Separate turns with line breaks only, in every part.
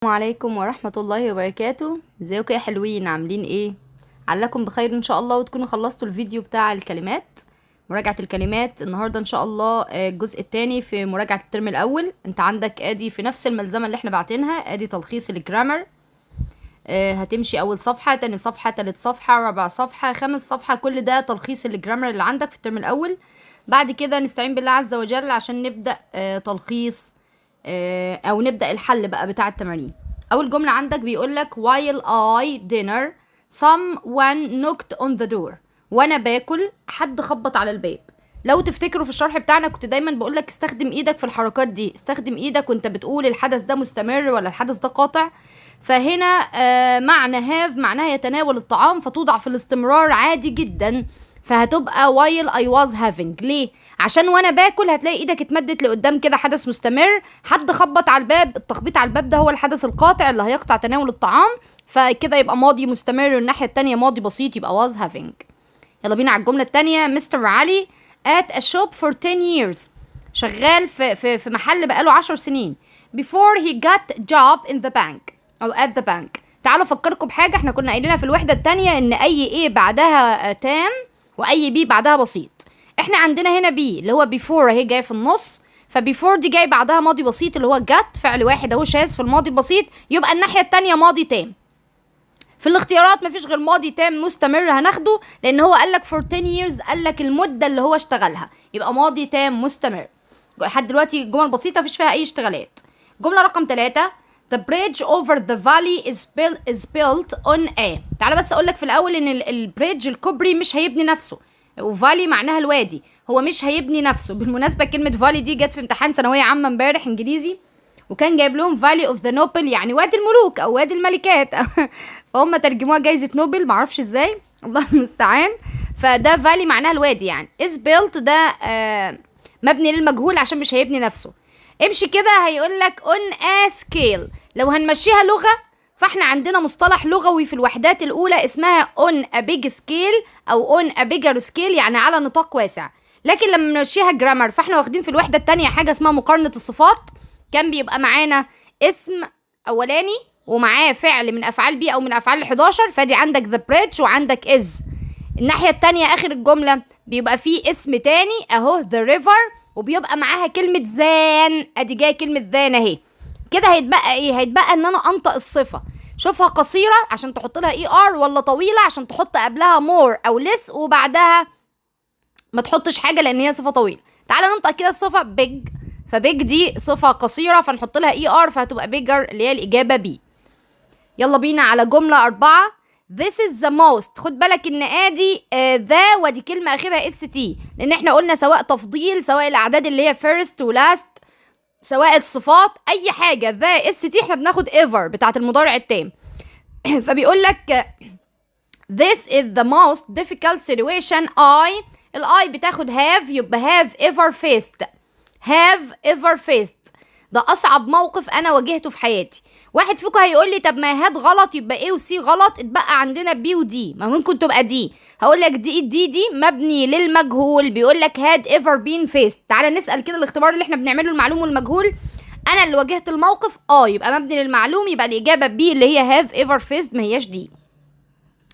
عليكم ورحمة الله وبركاته. ازيكم يا حلوين؟ عاملين ايه؟ علكم بخير ان شاء الله، وتكونوا خلصتوا الفيديو بتاع الكلمات، مراجعة الكلمات. النهاردة ان شاء الله الجزء الثاني في مراجعة الترم الاول. انت عندك ادي في نفس الملزمة اللي احنا بعتينها، ادي تلخيص ال grammar. هتمشي اول صفحة، تاني صفحة، تالت صفحة، رابع صفحة، خامس صفحة، كل ده تلخيص ال grammar اللي عندك في الترم الاول. بعد كده نستعين بالله عز وجل عشان نبدأ تلخيص او نبدأ الحل بقى بتاع التمارين. اول جملة عندك بيقولك while I dinner someone knocked on the door. وانا باكل حد خبط على الباب. لو تفتكروا في الشرح بتاعنا كنت دايما بقولك استخدم ايدك في الحركات دي، استخدم ايدك وانت بتقول الحدث ده مستمر ولا الحدث ده قاطع. فهنا معنى have معناها يتناول الطعام، فتوضع في الاستمرار عادي جدا، فهتبقى while I was having. ليه؟ عشان وانا باكل هتلاقي ايدك اتمدت لقدام كده، حدث مستمر. حد خبط على الباب، التخبيط على الباب ده هو الحدث القاطع اللي هيقطع تناول الطعام، فكده يبقى ماضي مستمر، والناحية التانية ماضي بسيط يبقى was having. يلا بينا على الجملة التانية. مستر علي at a shop for 10 years، شغال في محل بقاله 10 سنين before he got job in the bank أو at the bank. تعالوا أفكركم بحاجة احنا كنا قايلينها في الوحدة التانية، إن أي A بعدها تام وأي B بعدها بسيط. احنا عندنا هنا B اللي هو before اهي جاي في النص، ف before دي جاي بعدها ماضي بسيط اللي هو got، فعل واحد اهو شاذ في الماضي البسيط، يبقى الناحية التانية ماضي تام. في الاختيارات مفيش غير ماضي تام مستمر هناخده، لان هو قال لك for 10 years، قال لك المده اللي هو اشتغلها، يبقى ماضي تام مستمر. لحد دلوقتي الجمل بسيطه، مفيش فيها اي اشتغالات. جمله رقم 3، The bridge over the valley is built on a. تعالى بس اقول لك في الاول ان ال bridge الكوبري مش هيبني نفسه، و valley معناها الوادي، هو مش هيبني نفسه. بالمناسبه كلمه valley دي جت في امتحان ثانويه عامه امبارح انجليزي، وكان جايب لهم valley of the Nobel، يعني وادي الملوك او وادي الملكات، فهم ترجموها جايزه نوبل، معرفش ازاي، الله المستعان. فده valley معناها الوادي يعني. is built ده مبني للمجهول عشان مش هيبني نفسه. امشي كده هيقول لك on a scale. لو هنمشيها لغه، فاحنا عندنا مصطلح لغوي في الوحدات الاولى اسمها on a big scale او on a bigger scale، يعني على نطاق واسع. لكن لما نمشيها grammar، فاحنا واخدين في الوحده الثانيه حاجه اسمها مقارنه الصفات، كان بيبقى معانا اسم اولاني ومعاه فعل من افعال be او من افعال 11، فادي عندك the bridge وعندك is. الناحيه التانية اخر الجمله بيبقى فيه اسم تاني اهو the river، وبيبقى معاها كلمه than، ادي جايه كلمه than اهي. كده هيتبقى ايه؟ هيتبقى ان انا انطق الصفه، شوفها قصيره عشان تحط لها er ولا طويله عشان تحط قبلها more او less وبعدها ما تحطش حاجه لان هي صفه طويله. تعالى ننطق كده الصفه big، ف big دي صفه قصيره فنحط لها er فهتبقى bigger اللي هي الاجابه B. يلا بينا على جمله 4. This is the most. خد بالك ان ادي the ودي كلمة اخرها st، لان احنا قلنا سواء تفضيل، سواء الاعداد اللي هي first و last، سواء الصفات، اي حاجة the st احنا بناخد ever بتاعت المضارع التام. فبيقول لك this is the most difficult situation I، ال I بتاخد have، يبقى have ever faced. have ever faced ده اصعب موقف انا واجهته في حياتي. واحد فيكم هيقول لي طب ما had غلط، يبقى A و C غلط، اتبقى عندنا B و D، ما ممكن تبقى D. هقول لك دي D دي مبني للمجهول، بيقول لك had ever been faced. تعالى نسأل كده الاختبار اللي احنا بنعمله المعلوم والمجهول، انا اللي واجهت الموقف، يبقى مبني للمعلوم، يبقى الاجابه B اللي هي have ever faced، ما هياش D.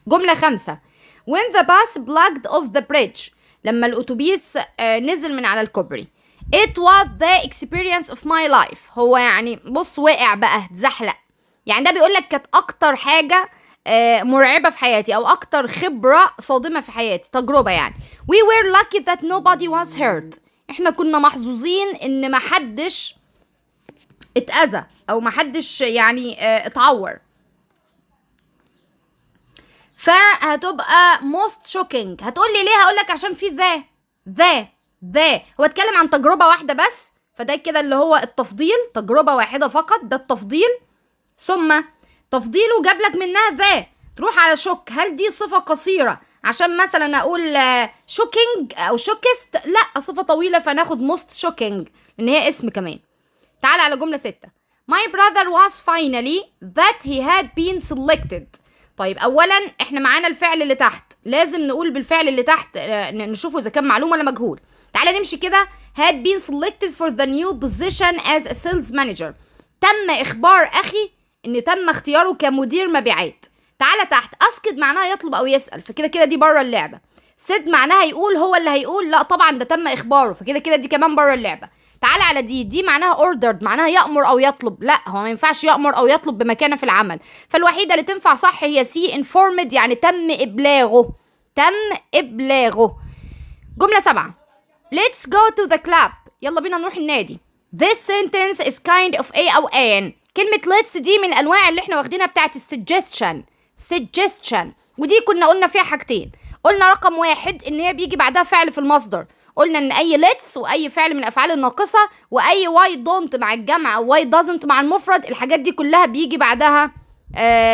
جملة 5، when the bus plugged off the bridge، لما الأتوبيس نزل من على الكوبري، it was the experience of my life. هو يعني بص وقع بقى، اتزحلق يعني، ده بيقول لك كانت اكتر حاجه مرعبه في حياتي او اكتر خبره صادمه في حياتي، تجربه يعني. we were lucky that nobody was hurt، احنا كنا محظوظين ان ما حدش اتأذى او ما حدش يعني اتعور، فهتبقى most shocking. هتقول لي ليه؟ هقول لك عشان في the the the، هو اتكلم عن تجربة واحدة بس، فده كده اللي هو التفضيل، تجربة واحدة فقط، ده التفضيل، ثم تفضيله جاب لك منها the. تروح على shock، هل دي صفة قصيرة عشان مثلا اقول shocking او shockest؟ لا، صفة طويلة، فناخد most shocking لان هي اسم كمان. تعال على جملة 6. My brother was finally that he had been selected. طيب اولا احنا معانا الفعل اللي تحت، لازم نقول بالفعل اللي تحت نشوفه اذا كان معلوم ولا مجهول. تعالى نمشي كده، had been selected for the new position as a sales manager. تم اخبار اخي ان تم اختياره كمدير مبيعات. تعالى تحت، asked معناها يطلب او يسأل، فكده كده دي بره اللعبة. said معناها يقول، هو اللي هيقول؟ لا طبعا، ده تم اخباره، فكده كده دي كمان بره اللعبة. تعالى على D، D معناها ordered، معناها يأمر او يطلب. لا، هو ما ينفعش يأمر او يطلب بمكانه في العمل. فالوحيدة اللي تنفع صح هي C، informed، يعني تم ابلاغه، تم ابلاغه. جملة 7، Let's go to the club، يلا بينا نروح النادي. This sentence is kind of a أو an. كلمة let's دي من الأنواع اللي احنا واخدينها بتاعت ال suggestion، suggestion، ودي كنا قلنا فيها حاجتين. قلنا رقم 1 إن هي بيجي بعدها فعل في المصدر. قلنا إن أي let's وأي فعل من الأفعال الناقصة وأي why don't مع الجمع أو why doesn't مع المفرد، الحاجات دي كلها بيجي بعدها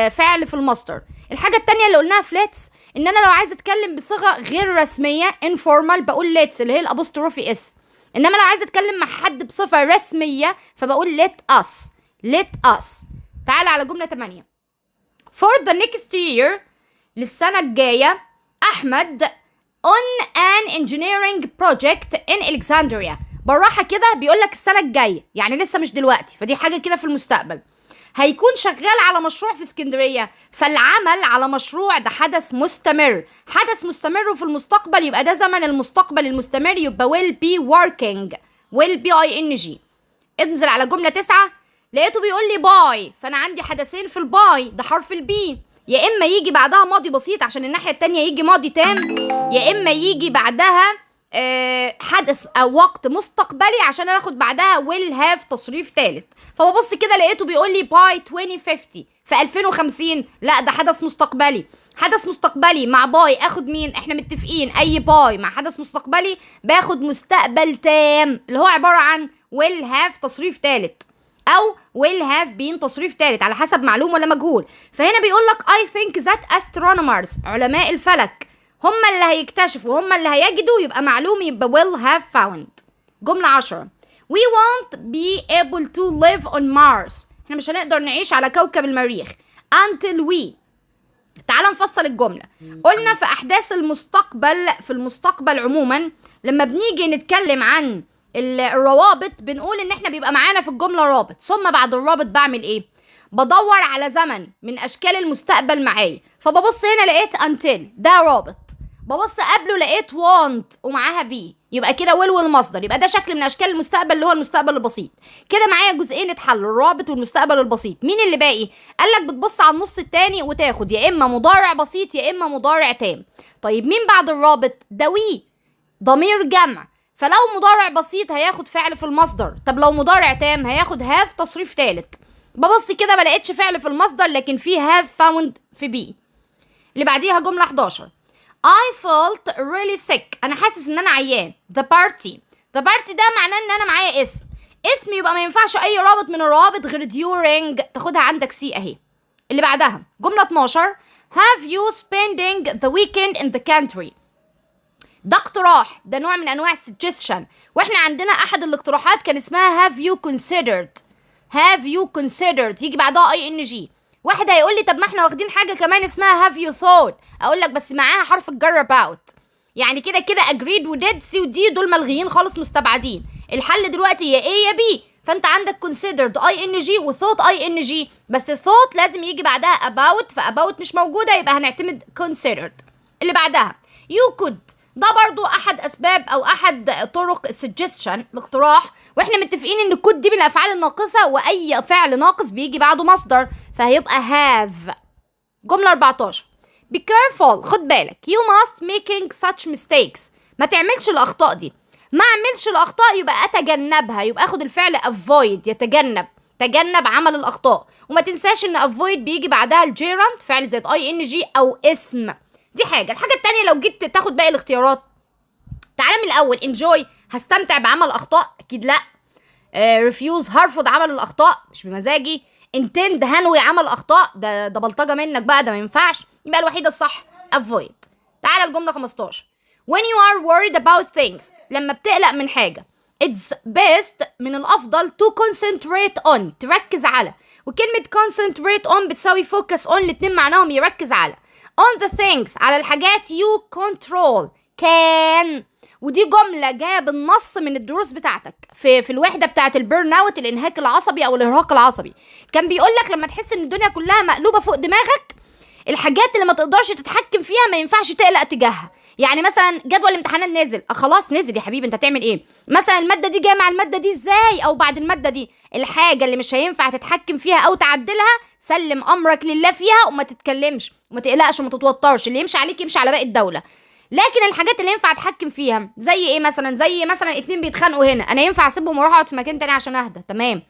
فعل في المصدر. الحاجة التانية اللي قلناها في let's ان انا لو عايزه اتكلم بصيغة غير رسمية informal بقول let's اللي هي ال apostrophe s، انما لو عايزه اتكلم مع حد بصفة رسمية فبقول let us، let us. تعال على جملة 8، for the next year، للسنة الجايه، احمد on an engineering project in Alexandria. بالراحة كده، بيقول لك السنة الجايه، يعني لسه مش دلوقتي، فدي حاجة كده في المستقبل. هيكون شغال على مشروع في اسكندرية. فالعمل على مشروع ده حدث مستمر، حدث مستمر في المستقبل، يبقى ده زمن المستقبل المستمر، يبقى will be working، will be ing. انزل على جملة 9، لقيته بيقول لي by، فأنا عندي حدثين في ال by، ده حرف ال B، يا إما يجي بعدها ماضي بسيط عشان الناحية التانية يجي ماضي تام، يا إما يجي بعدها حدث او وقت مستقبلي عشان انا اخد بعدها will have تصريف ثالث. فببص كده لقيته بيقول لي by 2050، في 2050. لا، ده حدث مستقبلي. حدث مستقبلي مع by اخد مين؟ احنا متفقين اي by مع حدث مستقبلي باخد مستقبل تام، اللي هو عبارة عن will have تصريف ثالث او will have been تصريف ثالث، على حسب معلوم ولا مجهول. فهنا بيقول لك I think that astronomers، علماء الفلك، هم اللي هيكتشفوا، هم اللي هيجدوا، يبقى معلوم، يبقى will have found. جملة 10، We won't be able to live on Mars، احنا مش هنقدر نعيش على كوكب المريخ until we. تعال نفصل الجملة. قلنا في أحداث المستقبل، في المستقبل عموما، لما بنيجي نتكلم عن الروابط بنقول ان احنا بيبقى معانا في الجملة رابط، ثم بعد الرابط بعمل ايه؟ بدور على زمن من اشكال المستقبل معايا. فببص هنا لقيت until، ده رابط. ببص قبله لقيت won't ومعاها be، يبقى كده will والمصدر، يبقى ده شكل من اشكال المستقبل اللي هو المستقبل البسيط. كده معايا جزئين اتحلوا، الرابط والمستقبل البسيط. مين اللي باقي؟ قال لك بتبص على النص التاني وتاخد يا اما مضارع بسيط يا اما مضارع تام. طيب، مين بعد الرابط ده؟ we، ضمير جمع، فلو مضارع بسيط هياخد فعل في المصدر. طب لو مضارع تام هياخد have تصريف ثالث. ببص كده ما لقيتش فعل في المصدر، لكن فيه have found في B. اللي بعديها جملة 11، I felt really sick، انا حاسس ان انا عيان. the party، the party ده معناه ان انا معايا اسم، اسم يبقى ما ينفعش اي رابط من الروابط غير during، تاخدها عندك C اهي. اللي بعدها جملة 12، have you spending the weekend in the country. ده اقتراح، ده نوع من انواع suggestion، واحنا عندنا احد الاقتراحات كان اسمها have you considered. have you considered يجي بعدها ing. واحد هيقول لي طب ما احنا واخدين حاجة كمان اسمها have you thought، اقول لك بس معاها حرف الجر about. يعني كده كده agreed و did، C و D دول ملغيين خالص، مستبعدين. الحل دلوقتي يا A يا B. فانت عندك considered ing و thought ing، بس thought لازم يجي بعدها about، ف about مش موجوده، يبقى هنعتمد considered. اللي بعدها you could، ده برضو احد اسباب او احد طرق suggestion، الاقتراح، واحنا متفقين ان could دي من الافعال الناقصه، واي فعل ناقص بيجي بعده مصدر، فهيبقى have. جملة 14، be careful، خد بالك، you must making such mistakes، ما تعملش الاخطاء دي. ما اعملش الاخطاء يبقى اتجنبها، يبقى اخد الفعل avoid، يتجنب، تجنب عمل الاخطاء. وما تنساش ان avoid بيجي بعدها ال gerund، فعل زائد ing او اسم. دي حاجه. الحاجة التانية لو جيت تاخد باقي الاختيارات، تعالى من الاول، enjoy هستمتع بعمل اخطاء؟ اكيد لا. refuse هرفض عمل الاخطاء، مش بمزاجي. intend هنوي عمل اخطاء؟ ده بلطجه منك بقى، ده ما ينفعش. يبقى الوحيدة الصح avoid. تعالى الجملة 15، when you are worried about things، لما بتقلق من حاجه، it's best، من الافضل، to concentrate on، تركز على. وكلمه concentrate on بتساوي focus on، الاتنين معناهم يركز على. on the things، على الحاجات، you control، can. ودي جملة جاية بالنص من الدروس بتاعتك في الوحدة بتاعه ال burnout، الانهاك العصبي او الارهاق العصبي. كان بيقول لك لما تحس ان الدنيا كلها مقلوبة فوق دماغك، الحاجات اللي ما تقدرش تتحكم فيها ما ينفعش تقلق تجاهها. يعني مثلا جدول الامتحانات نازل، خلاص نزل يا حبيبي، انت هتعمل ايه؟ مثلا المادة دي جاية مع المادة دي ازاي او بعد المادة دي. الحاجة اللي مش هينفع تتحكم فيها او تعدلها سلم امرك لله فيها، وما تتكلمش وما تقلقش وما تتوترش، اللي يمشي عليك يمشي على باقي الدوله. لكن الحاجات اللي ينفع اتحكم فيها زي ايه مثلا؟ زي مثلا اتنين بيتخانقوا هنا، انا ينفع اسيبهم واروح اقعد في مكان تاني عشان اهدى، تمام.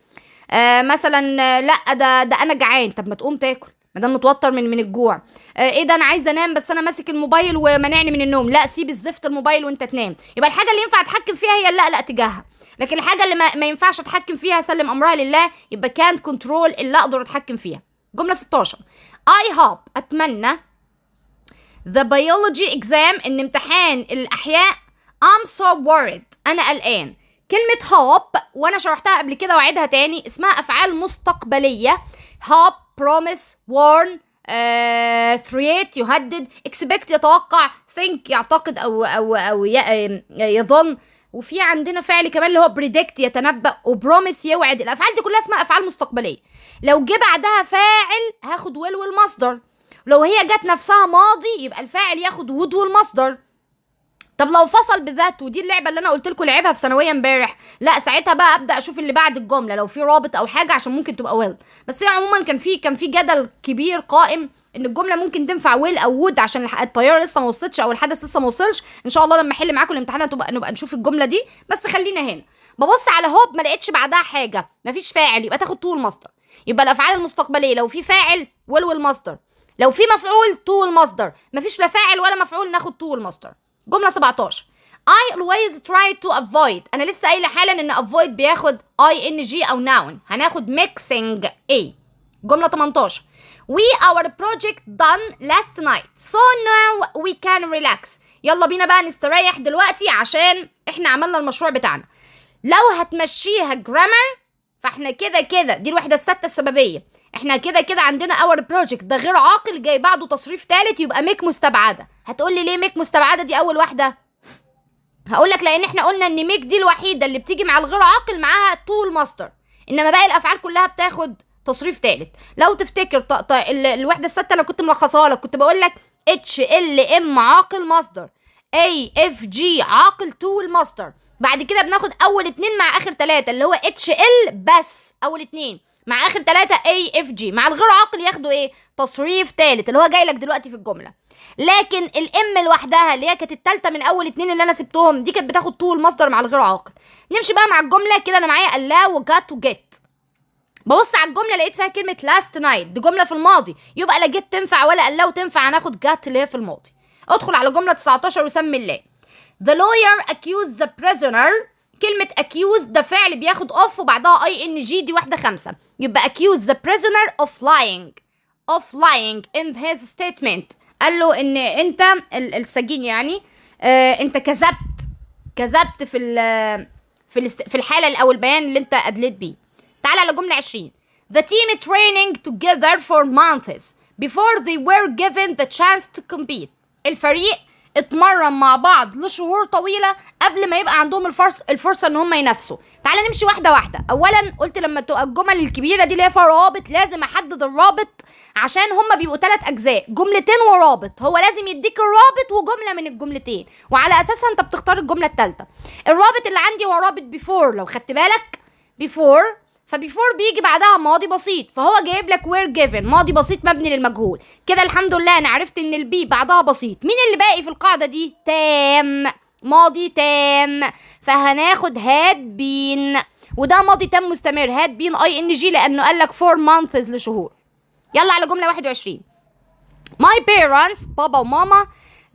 مثلا لا ده انا جعان، طب ما تقوم تاكل ما دام متوتر من الجوع. ايه ده انا عايزه انام بس انا ماسك الموبايل ومنعني من النوم، لا سيب الزفت الموبايل وانت تنام. يبقى الحاجة اللي ينفع اتحكم فيها هي اللي اقلق تجاهها، لكن الحاجة اللي ما ينفعش اتحكم فيها سلم امرها لله، يبقى كانت كنترول اللي اقدر اتحكم فيها. جملة 16، I hope اتمنى the biology exam ان امتحان الاحياء. I'm so worried انا قلقان. كلمة hope وانا شرحتها قبل كده واعيدها تاني، اسمها افعال مستقبلية. hope، promise، warn، threat يهدد، expect يتوقع، think يعتقد او يظن، وفي عندنا فعل كمان اللي هو predict يتنبأ، و promise يوعد. الافعال دي كلها اسمها افعال مستقبلية. لو جه بعدها فاعل هاخد will والمصدر، لو هي جت نفسها ماضي يبقى الفاعل ياخد would والمصدر. طب لو فصل ب that، ودي اللعبة اللي انا قلت لكم لعبها في ثانوية امبارح، لا ساعتها بقى ابدا اشوف اللي بعد الجملة لو في رابط او حاجة عشان ممكن تبقى will. بس هي عموما كان في جدل كبير قائم ان الجملة ممكن تنفع will او would عشان الطيارة لسه ما وصلتش او الحدث لسه ما وصلش. ان شاء الله لما احل معاكم الامتحان هتبقى نبقى نشوف الجملة دي، بس خلينا هنا. ببص على hope ما لقيتش بعدها حاجه، مفيش فاعل، يبقى تاخد to المصدر. يبقى الافعال المستقبلية لو في فاعل will والمصدر، لو في مفعول to المصدر، مفيش لا فاعل ولا مفعول ناخد to المصدر. جملة 17، I always try to avoid. أنا لسه قايلة حالا إن avoid بياخد ing أو noun، هناخد mixing A. جملة 18، We our project done last night so now we can relax. يلا بينا بقى نستريح دلوقتي عشان احنا عملنا المشروع بتاعنا. لو هتمشيها grammar فاحنا كده كده دي الوحدة الستة السببية، احنا كده كده عندنا our project ده غير عاقل جاي بعده تصريف ثالث، يبقى make مستبعدة. هتقول لي ليه make مستبعدة دي أول واحدة؟ هقول لك لأن احنا قلنا إن make دي الوحيدة اللي بتيجي مع الغير عاقل معاها to المصدر، إنما باقي الأفعال كلها بتاخد تصريف ثالث. لو تفتكر الوحدة الستة أنا كنت ملخصها لك، كنت بقول لك H L M عاقل مصدر، A F G عاقل to المصدر، بعد كده بناخد اول اتنين مع اخر تلاتة اللي هو H L بس اول اتنين مع اخر تلاتة A F G. مع الغير عاقل ياخدوا ايه؟ تصريف تالت اللي هو جاي لك دلوقتي في الجمله. لكن ال M لوحدها اللي هي كانت التالتة من اول اتنين اللي انا سبتهم دي كانت بتاخد to المصدر مع الغير عاقل. نمشي بقى مع الجملة كده، انا معايا allow و got و get. ببص على الجملة لقيت فيها كلمة last night، دي جملة في الماضي، يبقى لا get تنفع ولا allow تنفع، هناخد got اللي هي في الماضي. ادخل على جملة 19 وسمي الله. The lawyer accused the prisoner. كلمة accused ده فعل بياخد of وبعدها ing، دي واحدة خمسة، يبقى accused the prisoner of lying in his statement. قال له ان انت السجين يعني انت كذبت في الحالة او البيان اللي انت ادليت بيه. تعال على جملة 20. The team training together for months before they were given the chance to compete. الفريق اتمرن مع بعض لشهور طويلة قبل ما يبقى عندهم الفرصة ان هم ينافسوا. تعالى نمشي واحدة واحدة. اولا قلت لما تبقى الجمل الكبيرة دي اللي هي فيها روابط لازم احدد الرابط، عشان هم بيبقوا ثلاث اجزاء، جملتين ورابط، هو لازم يديك الرابط وجملة من الجملتين وعلى اساسها انت بتختار الجملة الثالثة. الرابط اللي عندي هو رابط before، لو خدت بالك before، ف before بيجي بعدها ماضي بسيط، فهو جايب لك were given ماضي بسيط مبني للمجهول. كده الحمد لله انا عرفت ان ال be بعدها بسيط. مين اللي باقي في القاعدة دي؟ تام، ماضي تام، فهناخد had been، وده ماضي تام مستمر had been ing لانه قال لك for months لشهور. يلا على جملة 21. My parents بابا وماما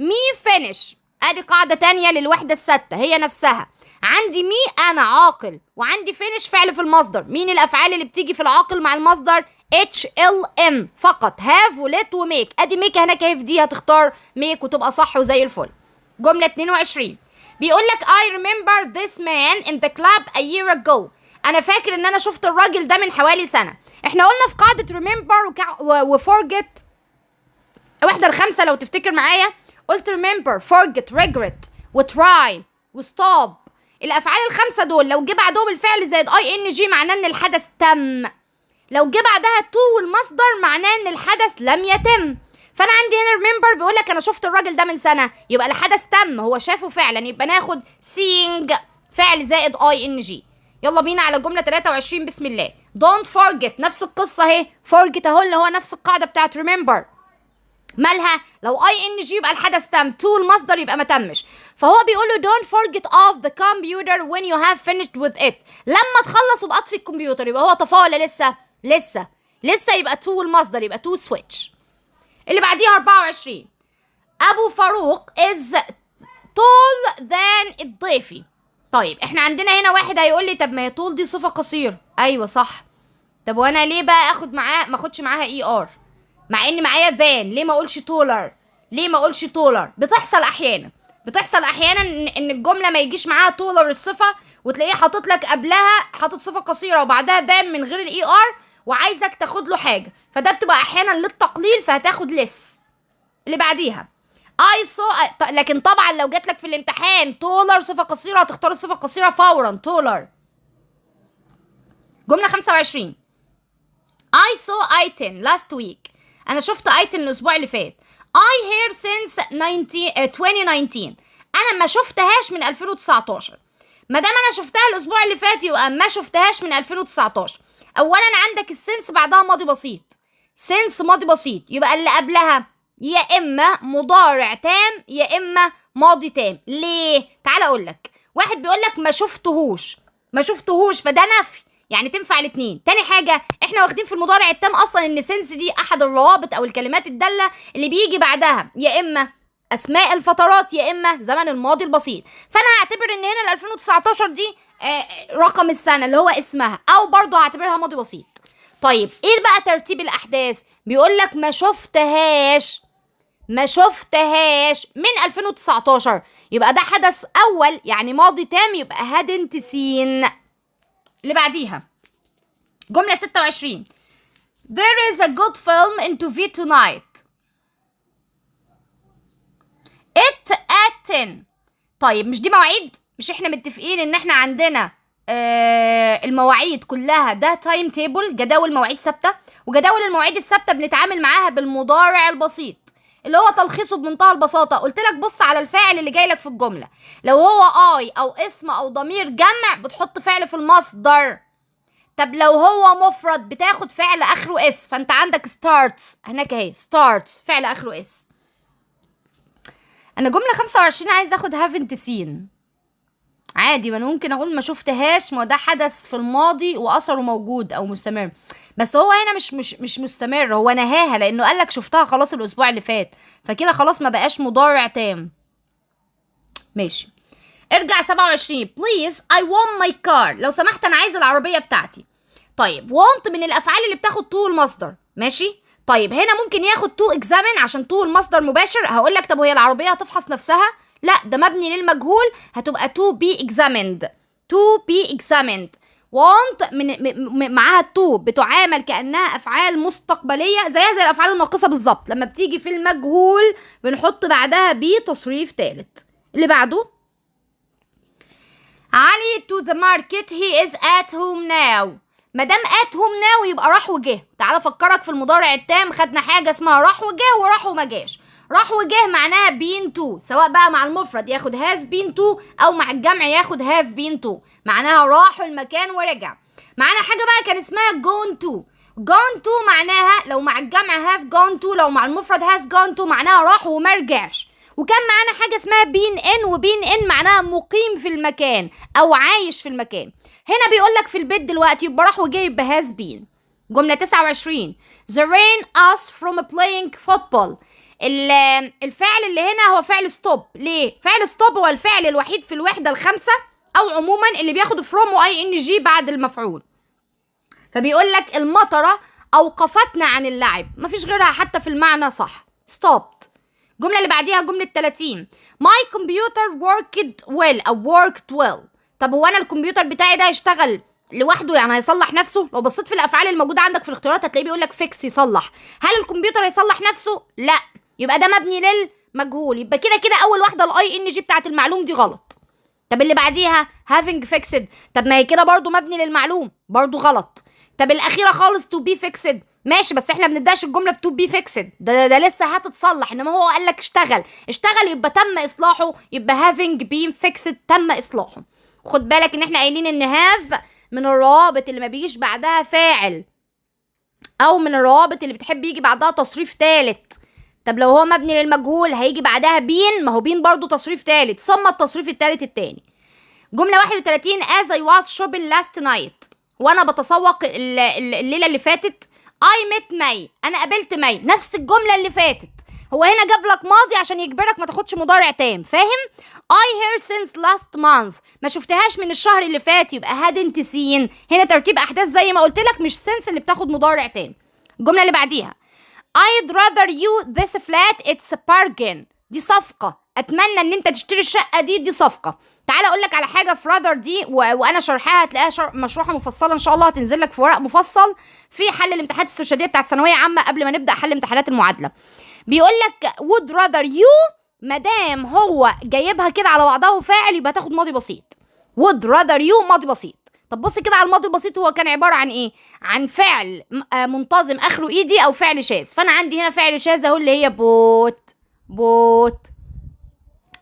me finish. ادي قاعدة تانية للوحدة الستة هي نفسها. عندي me انا عاقل، وعندي finish فعل في المصدر. مين الافعال اللي بتيجي في العاقل مع المصدر؟ H L M فقط، have و let و make. ادي make هناك اهي في دي، هتختار make وتبقى صح وزي الفل. جملة 22 بيقول لك I remember this man in the club a year ago. انا فاكر ان انا شفت الراجل ده من حوالي سنة. احنا قلنا في قاعدة remember و forget واحدة الخمسة لو تفتكر معايا، قلت remember، forget، regret و try. و stop. الافعال الخمسة دول لو جه بعدهم الفعل زائد ing معناه ان الحدث تم، لو جه بعدها to والمصدر معناه ان الحدث لم يتم. فانا عندي هنا remember بيقول لك انا شفت الراجل ده من سنه، يبقى الحدث تم، هو شافه فعلا، يبقى ناخد seeing فعل زائد ing. يلا بينا على جملة 23، بسم الله. don't forget، نفس القصة اهي، forget اهو اللي هو نفس القاعدة بتاعت remember. مالها؟ لو ing يبقى الحدث تم، to المصدر يبقى ما تمش. فهو بيقول له don't forget off the computer when you have finished with it، لما تخلص وابقى اطفي الكمبيوتر. يبقى هو طفاه ولا لسه؟ لسه، لسه، يبقى to المصدر، يبقى to switch. اللي بعديها 24، ابو فاروق is tall than الضيفي. طيب احنا عندنا هنا واحد هيقول لي طب ما هي tall دي صفة قصيرة. ايوه صح. طب وانا ليه بقى اخد معاه، ما اخدش معاها er مع ان معايا than؟ ليه ما اقولش taller؟ ليه ما اقولش taller؟ بتحصل احيانا، بتحصل احيانا إن الجملة ما يجيش معاها taller الصفه، وتلاقيه حاطط لك قبلها، حاطط صفة قصيرة وبعدها than من غير ال er، وعايزك تاخد له حاجه، فده بتبقى احيانا للتقليل، فهتاخد less. اللي بعديها I saw، لكن طبعا لو جات لك في الامتحان taller صفة قصيرة هتختار الصفة القصيرة فورا، taller. جملة 25، I saw ايتن last week، انا شفت ايتن الاسبوع اللي فات. I her since 19 2019، انا ما شفتهاش من 2019. ما دام انا شفتها الاسبوع اللي فات يبقى ما شفتهاش من 2019. اولا عندك ال since بعدها ماضي بسيط، since ماضي بسيط، يبقى اللي قبلها يا اما مضارع تام يا اما ماضي تام. ليه؟ تعال اقول لك. واحد بيقول لك ما شفتهوش، ما شفتهوش، فده نفي، يعني تنفع الاثنين. تاني حاجه، احنا واخدين في المضارع التام اصلا ان since دي احد الروابط او الكلمات الدالة اللي بيجي بعدها يا اما اسماء الفترات يا اما زمن الماضي البسيط. فانا هعتبر ان هنا ال 2019 دي رقم السنة اللي هو اسمها، او برضو هعتبرها ماضي بسيط. طيب ايه بقى ترتيب الاحداث؟ بيقول لك ما شفتهاش، ما شفتهاش من 2019، يبقى ده حدث اول، يعني ماضي تام، يبقى hadn't seen. اللي بعديها جملة 26، There is a good film in TV tonight. It at 10. طيب مش دي مواعيد؟ مش احنا متفقين ان احنا عندنا المواعيد كلها ده time table، جداول مواعيد ثابته؟ وجداول المواعيد الثابتة بنتعامل معاها بالمضارع البسيط، اللي هو تلخيصه بمنتهى البساطه، قلت لك بص على الفاعل اللي جاي لك في الجمله، لو هو I او اسم او ضمير جمع بتحط فعل في المصدر. طب لو هو مفرد بتاخد فعل اخره s، فانت عندك starts هناك اهي، starts فعل اخره s. انا جملة 25 عايز اخد haven't seen. عادي، ما انا ممكن اقول ما شفتهاش، ما ده حدث في الماضي واثره موجود او مستمر، بس هو هنا مش مستمر، هو نهاها لانه قال لك شفتها خلاص الاسبوع اللي فات، فكده خلاص ما بقاش مضارع تام. ماشي، ارجع 27، please I want my car، لو سمحت انا عايز العربية بتاعتي. طيب want من الافعال اللي بتاخد to المصدر، ماشي. طيب هنا ممكن ياخد to examine عشان to المصدر مباشر. هقول لك طب وهي العربية هتفحص نفسها؟ لا، ده مبني للمجهول، هتبقى to be examined، to be examined. want من معاها to بتعامل كانها افعال مستقبليه، زيها زي الافعال الناقصة بالظبط، لما بتيجي في المجهول بنحط بعدها be تصريف ثالث. اللي بعده، علي to the market، he is at home now. ما دام at home now يبقى راح وجه. تعال افكرك في المضارع التام، خدنا حاجة اسمها راح وجه وراح وما جاش. راح وجه معناها been to، سواء بقى مع المفرد ياخد has been to او مع الجمع ياخد have been to، معناها راحوا المكان ورجع. معانا حاجة بقى كان اسمها gone to. gone to معناها لو مع الجمع have gone to، لو مع المفرد has gone to، معناها راح وما رجعش. وكان معانا حاجة اسمها been in، و been in معناها مقيم في المكان او عايش في المكان. هنا بيقول لك في البيت دلوقتي، يبقى راح وجه، يبقى has been. جملة 29، The rain us from playing football. الفعل اللي هنا هو فعل stop. ليه؟ فعل stop هو الفعل الوحيد في الوحدة الخامسة أو عموما اللي بياخد from و ing بعد المفعول. فبيقول لك المطرة أوقفتنا عن اللعب، مفيش غيرها حتى في المعنى صح، stopped. الجملة اللي بعديها جملة 30، My computer worked well أو worked well. طب هو أنا الكمبيوتر بتاعي ده يشتغل لوحده؟ يعني هيصلح نفسه؟ لو بصيت في الافعال الموجودة عندك في الاختيارات هتلاقيه بيقول لك fix يصلح. هل الكمبيوتر هيصلح نفسه؟ لا، يبقى ده مبني للمجهول، يبقى كده كده اول واحدة ال ing بتاعت المعلوم دي غلط. طب اللي بعديها having fixed، طب ما هي كده برضو مبني للمعلوم، برضو غلط. طب الاخيرة خالص to be fixed، ماشي، بس احنا ما بنبداش الجملة ب to be fixed، ده لسه هتتصلح، انما هو قال لك اشتغل، اشتغل يبقى تم اصلاحه، يبقى having been fixed تم اصلاحه. خد بالك ان احنا قايلين ان have من الروابط اللي ما بيجيش بعدها فاعل، او من الروابط اللي بتحب يجي بعدها تصريف ثالث. طب لو هو مبني للمجهول هيجي بعدها been، ما هو been برضو تصريف ثالث، ثم التصريف الثالث الثاني. جملة 31، as I was shopping last night، وانا بتسوق الليلة اللي فاتت، I met مي، انا قابلت مي. نفس الجملة اللي فاتت، هو هنا جاب لك ماضي عشان يجبرك ما تاخدش مضارع تام، فاهم؟ I her since last month، ما شفتهاش من الشهر اللي فات، يبقى hadn't seen. هنا ترتيب احداث زي ما قلت لك، مش since اللي بتاخد مضارع تام. الجملة اللي بعديها I'd rather you this flat، it's a bargain، دي صفقة، أتمنى إن أنت تشتري الشقة دي، دي صفقة. تعال أقول لك على حاجة في rather دي وأنا شرحها هتلاقيها مشروحة مفصلة إن شاء الله، هتنزل لك في ورق مفصل في حل الامتحانات الاسترشادية بتاعت ثانوية عامة قبل ما نبدأ حل امتحانات المعادلة. بيقول لك would rather you، مادام هو جايبها كده على بعضها وفاعل يبقى تاخد ماضي بسيط. would rather you ماضي بسيط. طب بص كده على الماضي البسيط، هو كان عبارة عن ايه؟ عن فعل منتظم اخره ed او فعل شاذ، فانا عندي هنا فعل شاذ اهو اللي هي bought، bought.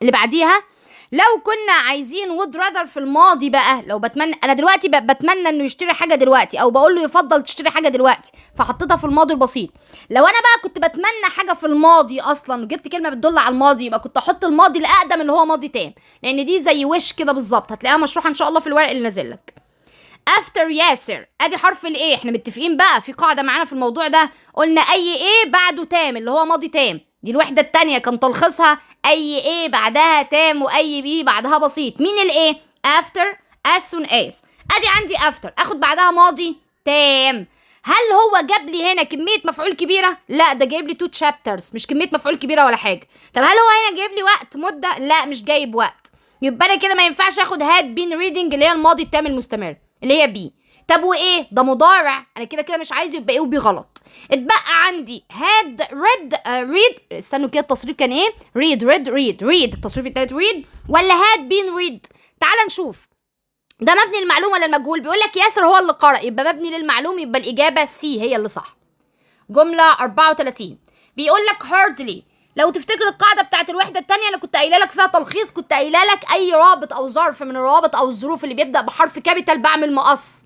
اللي بعديها لو كنا عايزين would rather في الماضي بقى، لو بتمنى انا دلوقتي بتمنى انه يشتري حاجة دلوقتي، او بقول له يفضل تشتري حاجة دلوقتي، فحطيتها في الماضي البسيط. لو انا بقى كنت بتمنى حاجة في الماضي اصلا وجبت كلمة بتدل على الماضي، يبقى كنت احط الماضي الاقدم اللي هو ماضي تام، لان دي زي wish كده بالظبط، هتلاقيها مشروحه ان شاء الله في الورق اللي نازل لك. after ياسر، ادي حرف ال A، احنا متفقين بقى في قاعدة معانا في الموضوع ده، قلنا اي A بعده تام اللي هو ماضي تام. دي الوحدة الثانية كان تلخيصها اي A بعدها تام واي B بعدها بسيط. مين ال A؟ after، as soon as. ادي عندي after اخد بعدها ماضي تام. هل هو جاب لي هنا كمية مفعول كبيرة؟ لا، ده جايب لي two chapters، مش كمية مفعول كبيرة ولا حاجة. طب هل هو هنا جايب لي وقت مده؟ لا، مش جايب وقت، يبقى انا كده ما ينفعش اخد had been reading اللي هي الماضي التام المستمر اللي هي B. طب وايه ده؟ مضارع، انا كده كده مش عايز، يبقى A و B غلط. اتبقى عندي had read، read، استنوا كده التصريف كان ايه؟ read read read read، التصريف التالت read ولا had been read؟ تعال نشوف ده مبني للمعلوم ولا المجهول. بيقول لك ياسر هو اللي قرأ، يبقى مبني للمعلوم، يبقى الإجابة C هي اللي صح. جملة 34 بيقول لك hardly، لو تفتكر القاعدة بتاعت الوحدة التانية اللي كنت قايله لك فيها تلخيص، كنت قايله لك أي رابط أو ظرف من الروابط أو الظروف اللي بيبدأ بحرف capital بعمل مقص.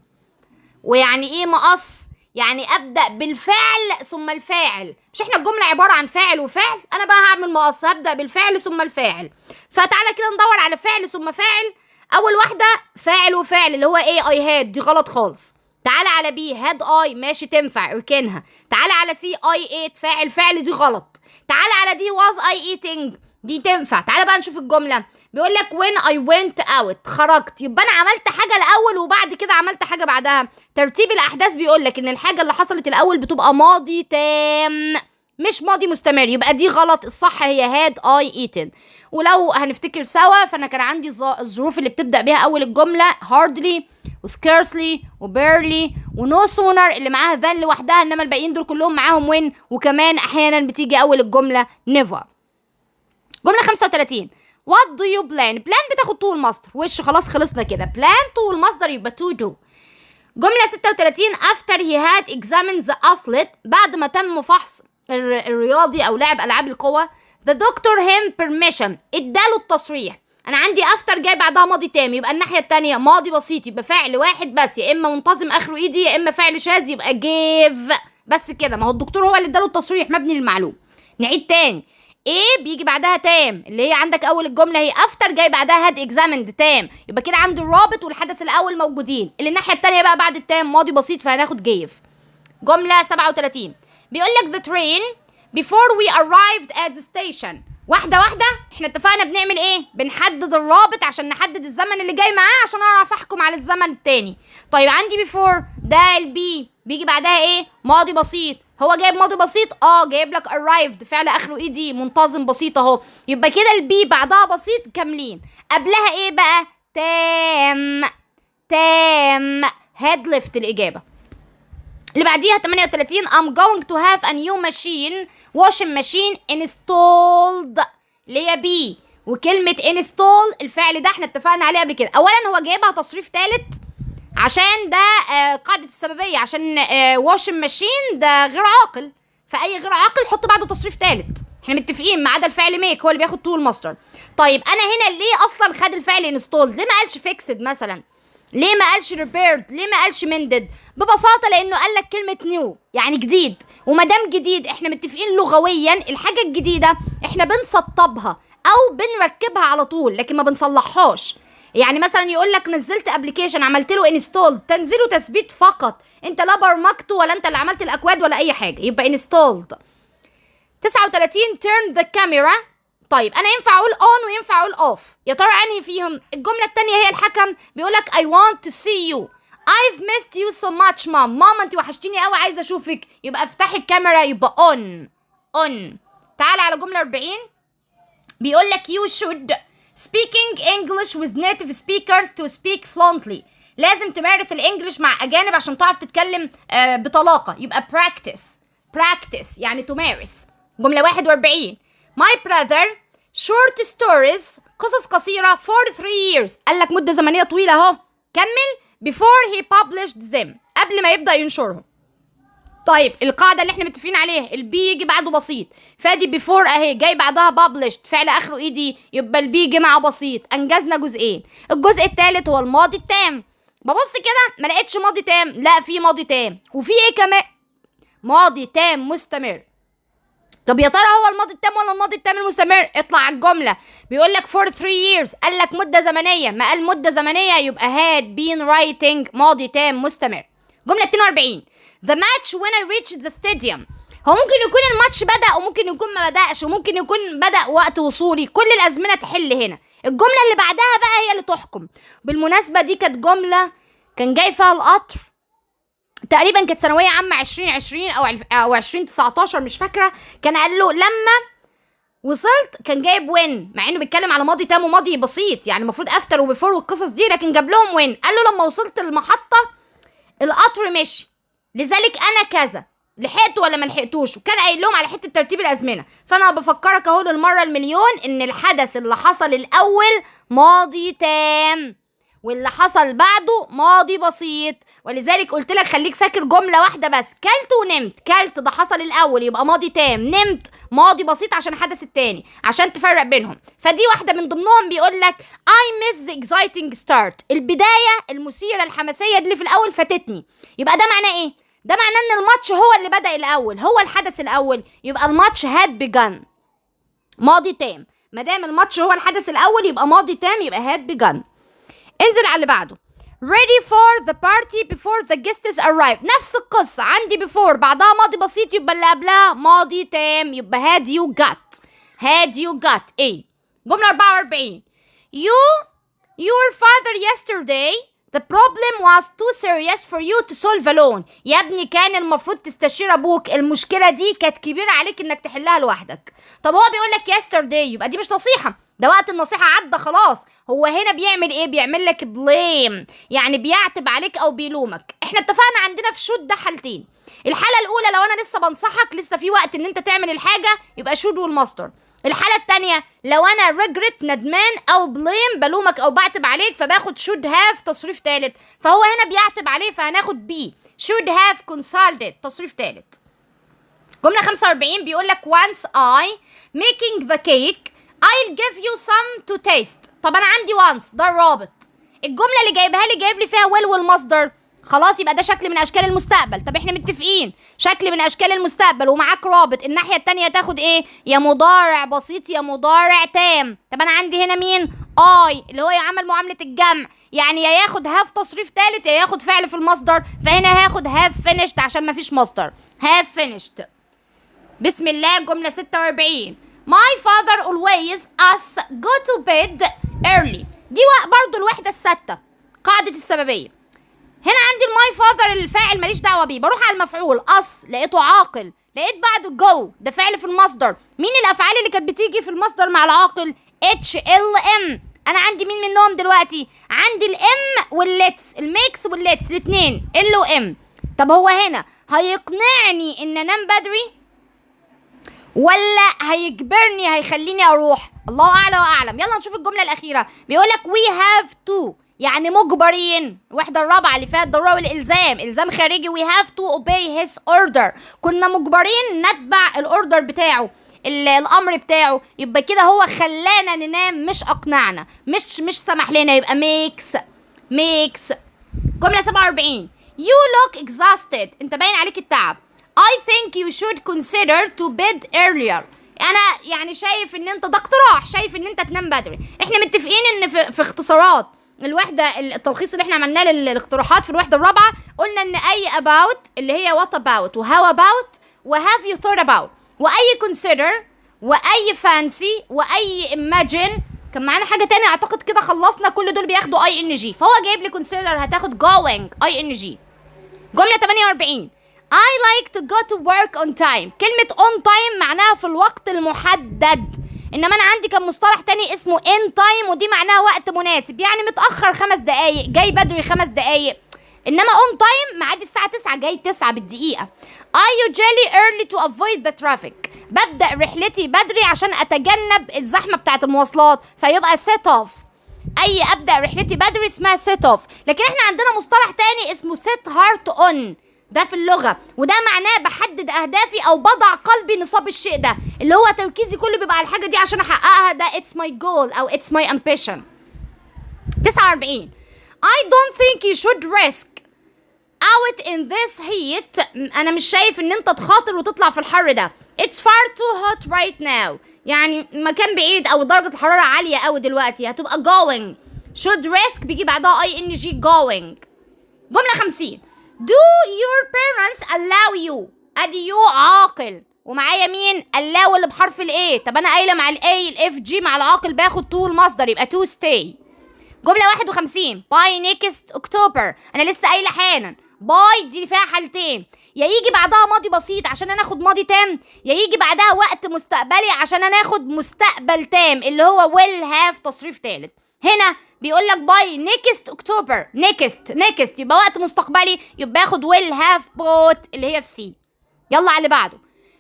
ويعني إيه مقص؟ يعني أبدأ بالفعل ثم الفاعل. مش احنا الجملة عبارة عن فاعل وفعل؟ أنا بقى هعمل مقص، هبدأ بالفعل ثم الفاعل. فتعالى كده ندور على فعل ثم فاعل. أول واحدة فاعل وفعل اللي هو ايه؟ I had، دي غلط خالص. تعالى على B، had I، ماشي تنفع اركنها. تعالى على C، I ate، فاعل فعل، دي غلط. تعالى على D، was I eating، دي تنفع. تعالى بقى نشوف الجملة، بيقول لك when I went out، خرجت، يبقى انا عملت حاجة الاول وبعد كده عملت حاجة بعدها. ترتيب الاحداث بيقول لك ان الحاجة اللي حصلت الاول بتبقى ماضي تام مش ماضي مستمر، يبقى دي غلط، الصح هي had I eaten. ولو هنفتكر سوا فانا كان عندي الظروف اللي بتبدا بيها اول الجملة hardly و scarcely و barely و no sooner اللي معاها than لوحدها، انما الباقيين دول كلهم معاهم when، وكمان احيانا بتيجي اول الجملة never. جملة 35، what do you plan؟ plan بتاخد to المصدر وش، خلاص خلصنا كده، plan to المصدر يبقى to do. جملة 36، after he had examined the athlete، بعد ما تم فحص الرياضي أو لاعب ألعاب القوة، the doctor him permission، اداله التصريح. أنا عندي after جاي بعدها ماضي تام، يبقى الناحية التانية ماضي بسيط، يبقى فعل واحد بس، يا إما منتظم آخره ed يا إما فعل شاذ، يبقى gave بس كده. ما هو الدكتور هو اللي اداله التصريح، مبني للمعلوم. نعيد تاني، A بيجي بعدها تام اللي هي عندك اول الجملة هي after جاي بعدها had examined تام، يبقى كده عندي الرابط والحدث الاول موجودين. اللي الناحية التانية بقى بعد التام ماضي بسيط، فهناخد gave. جملة 37 بيقول لك the train before we arrived at the station. واحدة واحده، احنا اتفقنا بنعمل ايه؟ بنحدد الرابط عشان نحدد الزمن اللي جاي معاه عشان اعرف احكم على الزمن التاني. طيب عندي before ده ال B بيجي بعدها ايه؟ ماضي بسيط. هو جايب ماضي بسيط؟ اه، جايب لك arrived فعل اخره ed منتظم بسيط اهو، يبقى كده ال B بعدها بسيط كاملين. قبلها ايه بقى؟ تام، تام، had left الاجابه. اللي بعديها 38، I'm going to have a new machine، washing machine installed اللي هي B. وكلمة install الفعل ده احنا اتفقنا عليه قبل كده. اولا هو جايبها تصريف ثالث عشان ده قاعدة السببية، عشان washing machine ده غير عاقل، فأي غير عاقل حط بعده تصريف ثالث. احنا متفقين ما عدا الفعل make هو اللي بياخد to المصدر. طيب انا هنا ليه اصلا خد الفعل installed؟ ليه ما قالش fixed مثلا؟ ليه ما قالش repaired؟ ليه ما قالش mended؟ ببساطة لانه قال لك كلمة new يعني جديد، وما دام جديد احنا متفقين لغويا الحاجة الجديدة احنا بنسطبها او بنركبها على طول، لكن ما بنصلحهاش. يعني مثلا يقول لك نزلت application عملت له install، تنزيله تثبيت فقط، انت لا برمجته ولا انت اللي عملت الاكواد ولا اي حاجه، يبقى installed. 39 turn the camera. طيب انا ينفع اقول on وينفع اقول off، يا ترى انهي فيهم؟ الجملة الثانية هي الحكم، بيقول لك I want to see you، I've missed you so much mom. ماما انت وحشتيني قوي، عايزه اشوفك، يبقى افتحي الكاميرا، يبقى on. on. تعال على جملة 40، بيقول لك you should speaking English with native speakers to speak fluently. لازم تمارس ال English مع اجانب عشان تعرف تتكلم بطلاقه، يبقى practice. practice يعني تمارس. جملة 41 my brother short stories قصص قصيرة for 3 years، قال لك مده زمنية طويلة اهو، كمل before he published them، قبل ما يبدا ينشرهم. طيب القاعدة اللي احنا متفقين عليها ال be يجي بعده بسيط، فادي before اهي جاي بعدها published فعل اخره ed، يبقى ال be جه مع بسيط. انجزنا جزئين. الجزء الثالث هو الماضي التام. ببص كده ما لقيتش ماضي تام، لا في ماضي تام، وفي ايه كمان؟ ماضي تام مستمر. طب يا ترى هو الماضي التام ولا الماضي التام المستمر؟ اطلع على الجمله، بيقول لك for 3 years، قال لك مده زمنيه، ما قال مده زمنية يبقى had been writing ماضي تام مستمر. جملة 42 the match when I reached the stadium. هو ممكن يكون الماتش بدأ وممكن يكون ما بدأش وممكن يكون بدأ وقت وصولي، كل الأزمنة تحل هنا. الجملة اللي بعدها بقى هي اللي تحكم. بالمناسبة دي كانت جملة كان جاي فيها القطر تقريبا، كانت ثانوية عامة 2020 او 2019 مش فاكرة. كان قال له لما وصلت كان جايب when، مع انه بيتكلم على ماضي تام وماضي بسيط، يعني المفروض after و before والقصص دي، لكن جاب لهم when. قال له لما وصلت المحطة القطر مشي، لذلك انا كذا لحقته ولا ما لحقتوش، وكان قايل لهم على حتة ترتيب الازمنه. فانا بفكرك اهو للمرة المليون ان الحدث اللي حصل الاول ماضي تام واللي حصل بعده ماضي بسيط. ولذلك قلت لك خليك فاكر جملة واحدة بس، كلت ونمت. كلت ده حصل الاول يبقى ماضي تام، نمت ماضي بسيط عشان الحدث التاني، عشان تفرق بينهم. فدي واحدة من ضمنهم. بيقول لك I miss the exciting start، البداية المثيرة الحماسية دي اللي في الاول فاتتني. يبقى ده معناه ايه؟ ده معناه ان الماتش هو اللي بدأ الاول، هو الحدث الاول، يبقى الماتش had begun ماضي تام. ما دام الماتش هو الحدث الاول يبقى ماضي تام، يبقى had begun. انزل على اللي بعده. ready for the party before the guests arrive. نفس القصة، عندي before بعدها ماضي بسيط، يبقى اللي قبلها ماضي تام، يبقى had you got. had you got ايه؟ جملة 44 you your father yesterday the problem was too serious for you to solve alone. يا ابني كان المفروض تستشير ابوك، المشكلة دي كانت كبيرة عليك انك تحلها لوحدك. طب هو بيقول لك yesterday، يبقى دي مش نصيحة، ده وقت النصيحة عدى خلاص. هو هنا بيعمل ايه؟ بيعمل لك blame، يعني بيعتب عليك او بيلومك. احنا اتفقنا عندنا في should ده حالتين. الحالة الاولى لو انا لسه بنصحك، لسه في وقت ان انت تعمل الحاجة، يبقى should والمصدر. الحالة التانية لو انا regret ندمان او blame بلومك او بعتب عليك، فباخد should have تصريف تالت. فهو هنا بيعتب عليه، فهناخد B should have consulted تصريف تالت. جملة 45 بيقول لك once I making the cake I'll give you some to taste. طب انا عندي once ده الرابط، الجملة اللي جايبها لي جايب لي فيها will والمصدر، خلاص يبقى ده شكل من اشكال المستقبل. طب احنا متفقين شكل من اشكال المستقبل ومعاك رابط، الناحية التانية تاخد ايه؟ يا مضارع بسيط يا مضارع تام. طب انا عندي هنا مين؟ I اللي هو يعمل معاملة الجمع، يعني يا ياخد have تصريف ثالث يا ياخد فعل في المصدر، فهنا هاخد have finished عشان مفيش مصدر، have finished. بسم الله. جملة 46 My father always us go to bed early. دي برضو الوحدة الستة قاعدة السببية. هنا عندي ال my father الفاعل ماليش دعوة بيه، بروح على المفعول us لقيته عاقل، لقيت بعده go ده فعل في المصدر. مين الأفعال اللي كانت بتيجي في المصدر مع العاقل؟ H L M. أنا عندي مين منهم دلوقتي؟ عندي ال M وال lets، ال makes وال lets الاتنين L و M. طب هو هنا هيقنعني إن أنام بدري ولا هيجبرني هيخليني اروح؟ الله اعلى واعلم. يلا نشوف الجملة الاخيره، بيقول لك we have to، يعني مجبرين، الوحدة الرابعة اللي فيها الضرورة والالزام، الزام خارجي. we have to obey his order، كنا مجبرين نتبع ال order بتاعه، الامر بتاعه. يبقى كده هو خلانا ننام، مش اقنعنا، مش سمح لنا، يبقى makes، makes. جملة 47، You look exhausted، انت باين عليك التعب. I think you should consider to bed earlier. انا يعني شايف ان انت، ده اقتراح، شايف ان انت تنام بدري. احنا متفقين ان في اختصارات الوحدة، التلخيص اللي احنا عملناه للاقتراحات في الوحدة الرابعة، قلنا ان اي about اللي هي what about و how about و have you thought about واي consider واي fancy واي imagine، كان معانا حاجة تانية، اعتقد كده خلصنا، كل دول بياخدوا ing. فهو جايب لي consider هتاخد going ing. جملة 48، I like to go to work on time. كلمة on time معناها في الوقت المحدد، انما انا عندي كان مصطلح تاني اسمه in time، ودي معناها وقت مناسب، يعني متأخر 5 دقايق، جاي بدري 5 دقايق، انما on time ميعاد الساعة 9 جاي 9 بالدقيقة. I usually early to avoid the traffic. ببدأ رحلتي بدري عشان اتجنب الزحمة بتاعت المواصلات، فيبقى set off. اي ابدا رحلتي بدري اسمها set off. لكن احنا عندنا مصطلح تاني اسمه set heart on، ده في اللغة، وده معناه بحدد أهدافي أو بضع قلبي نصاب الشيء ده، اللي هو تركيزي كله بيبقى على الحاجة دي عشان أحققها، ده it's my goal أو it's my ambition. 49، I don't think you should risk out in this heat. انا مش شايف ان انت تخاطر وتطلع في الحر ده. it's far too hot right now، يعني مكان بعيد او درجة الحرارة عالية قوي دلوقتي. هتبقى going. should risk بيجي بعدها ing، going. جملة 50، do your parents allow you. ادي you عاقل، ومعايا مين؟ allow اللي بحرف ال A. طب انا قايله مع ال A ال F G مع العاقل باخد to المصدر، يبقى to stay. جملة 51، by next October. أنا لسه قايلة حالا by دي فيها حالتين: يا يجي بعدها ماضي بسيط عشان انا اخد ماضي تام، يا يجي بعدها وقت مستقبلي عشان انا اخد مستقبل تام اللي هو will have تصريف ثالث. هنا بيقول لك by next October، next، next يبقى وقت مستقبلي، يبقى اخد will have bought اللي هي في C. يلا على اللي بعده.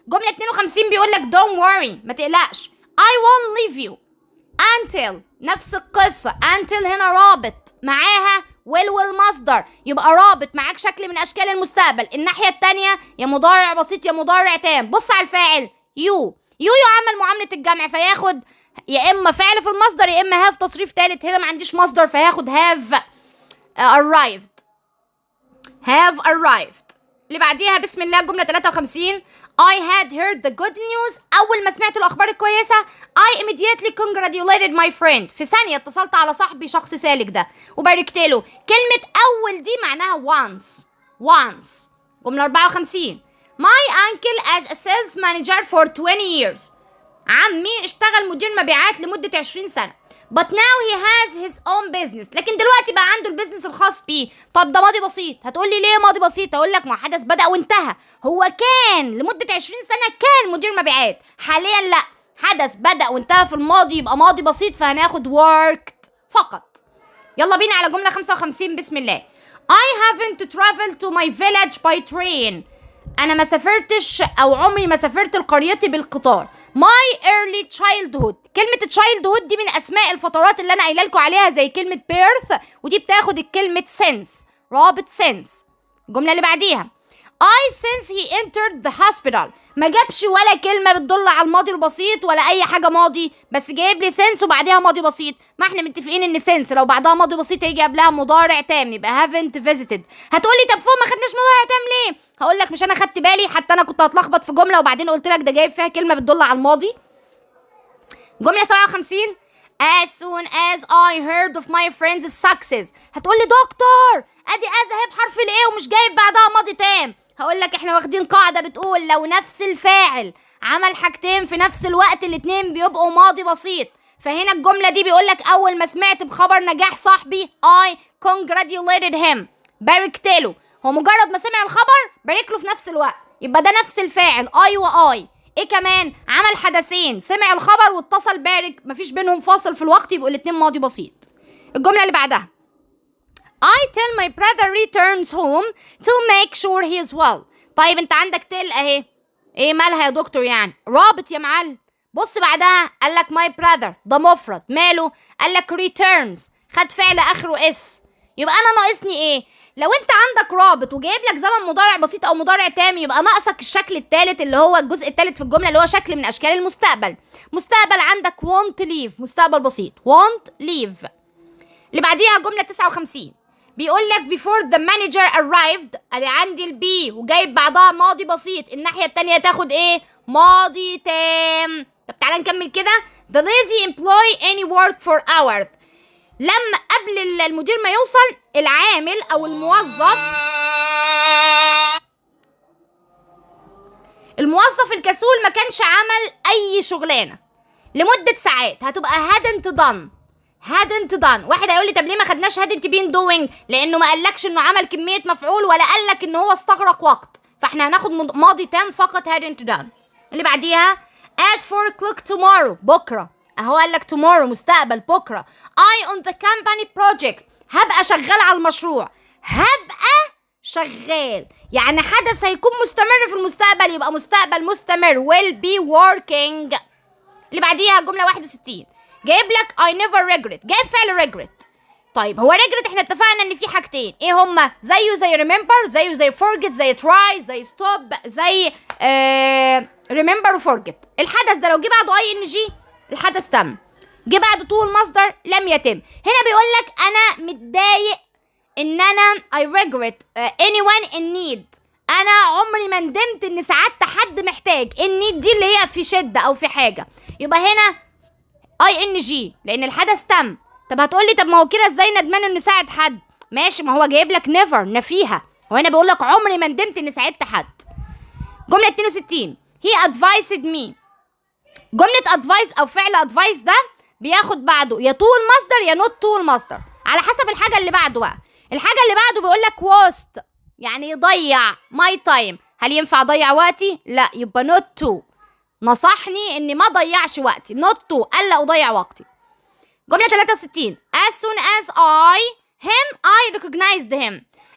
جملة 52 بيقول لك don't worry، ما تقلقش، I won't leave you until. نفس القصة، until هنا رابط معاها will والمصدر، يبقى رابط معاك شكل من أشكال المستقبل. الناحية التانية يا مضارع بسيط يا مضارع تام. بص على الفاعل you، you يعامل معاملة الجمع، فياخد يا إما فعل في المصدر يا إما have تصريف تالت. هنا ما عنديش مصدر، فهاخد have arrived، have arrived. اللي بعديها بسم الله، جملة 53، I had heard the good news. أول ما سمعت الأخبار الكويسة، I immediately congratulated my friend. في ثانية اتصلت على صاحبي، شخص سالك ده، وباركت له. كلمة أول دي معناها once، once. جملة 54، My uncle as a sales manager for 20 years. عمي اشتغل مدير مبيعات لمدة 20 سنة. but now he has his own business، لكن دلوقتي بقى عنده ال business الخاص بيه. طب ده ماضي بسيط. هتقول لي ليه ماضي بسيط؟ اقول لك ما حدث بدأ وانتهى. هو كان لمدة 20 سنة كان مدير مبيعات، حاليا لا. حدث بدأ وانتهى في الماضي يبقى ماضي بسيط، فهناخد worked فقط. يلا بينا على جملة 55 بسم الله. I haven't traveled to my village by train. أنا ما سافرتش أو عمري ما سافرت لقريتي بالقطار. My early childhood. كلمة childhood دي من أسماء الفترات اللي أنا قايلة لكم عليها، زي كلمة birth، ودي بتاخد الكلمة since، رابط since. الجملة اللي بعديها، I since he entered the hospital. ما جابش ولا كلمة بتدل على الماضي البسيط ولا أي حاجة ماضي، بس جايب لي since وبعديها ماضي بسيط. ما احنا متفقين إن since لو بعدها ماضي بسيط هيجي قبلها مضارع تام، يبقى haven't visited. هتقولي طب فوق ما خدناش مضارع تام ليه؟ هقول لك مش أنا خدت بالي، حتى أنا كنت هتلخبط في جملة وبعدين قلت لك ده جايب فيها كلمة بتدل على الماضي. جملة 57، As soon as I heard of my friend's success. هتقول لي دكتور، ادي as اهي بحرف ال A ومش جايب بعدها ماضي تام. هقول لك احنا واخدين قاعدة بتقول لو نفس الفاعل عمل حاجتين في نفس الوقت الاتنين بيبقوا ماضي بسيط. فهنا الجملة دي بيقول لك أول ما سمعت بخبر نجاح صاحبي I congratulated him، باركت له. هو مجرد ما سمع الخبر بارك له في نفس الوقت، يبقى ده نفس الفاعل I و I. ايه كمان؟ عمل حدثين، سمع الخبر واتصل بارك، مفيش بينهم فاصل في الوقت، يبقوا الاتنين ماضي بسيط. الجملة اللي بعدها، I till my brother returns home to make sure he is well. طيب انت عندك till اهي. ايه مالها يا دكتور؟ يعني رابط يا معلم. بص بعدها قال لك my brother ده مفرد، ماله؟ قال لك returns، خد فعل اخره s. يبقى انا ناقصني ايه؟ لو انت عندك رابط وجايب لك زمن مضارع بسيط او مضارع تام، يبقى ناقصك الشكل الثالث اللي هو الجزء الثالث في الجمله، اللي هو شكل من اشكال المستقبل. مستقبل عندك won't leave، مستقبل بسيط won't leave. اللي بعديها جملة 59 بيقول لك before the manager arrived، ادي عندي ال be وجايب بعدها ماضي بسيط، الناحية التانية تاخد ايه؟ ماضي تام. طب تعالى نكمل كده. the lazy employee any work for hours، لما قبل المدير ما يوصل العامل او الموظف الكسول ما كانش عمل اي شغلانة لمدة ساعات، هتبقى hadn't done. hadn't done. واحد هيقول لي طب ليه ما خدناش hadn't been doing؟ لانه ما قالكش انه عمل كمية مفعول ولا قالك ان هو استغرق وقت، فاحنا هناخد ماضي تام فقط hadn't done. اللي بعديها at 4 o'clock tomorrow، بكره اهو قال لك tomorrow مستقبل بكره. I on the company project، هبقى شغال على المشروع، هبقى شغال يعني حدث هيكون مستمر في المستقبل، يبقى مستقبل مستمر will be working. اللي بعديها جملة 61 جايب لك I never regret، جايب فعل regret. طيب هو regret احنا اتفقنا ان في حاجتين، ايه هما؟ زيه زي remember، زيه زي forget، زي try، زي stop، زي remember و forget. الحدث ده لو جه بعده ing الحدث تم، جه بعده to المصدر لم يتم. هنا بيقول لك انا متضايق ان انا I regret anyone in need، انا عمري ما ندمت ان ساعدت حد محتاج. in need دي اللي هي في شده او في حاجه، يبقى هنا ing لان الحدث تم. طب هتقول لي طب ما هو كده ازاي ندمان انه ساعد حد؟ ماشي، ما هو جايب لك never نفيها، هو هنا بيقول لك عمري ما ندمت اني ساعدت حد. جملة 62 he advised me، جملة advise او فعل advise ده بياخد بعده يا to المصدر يا not to المصدر على حسب الحاجة اللي بعده بقى. الحاجة اللي بعده بيقول لك waste يعني يضيع my time، هل ينفع اضيع وقتي؟ لا، يبقى not to. نصحني اني ما اضيعش وقتي، not to الا اضيع وقتي. جملة 63 as soon as I him I recognized him،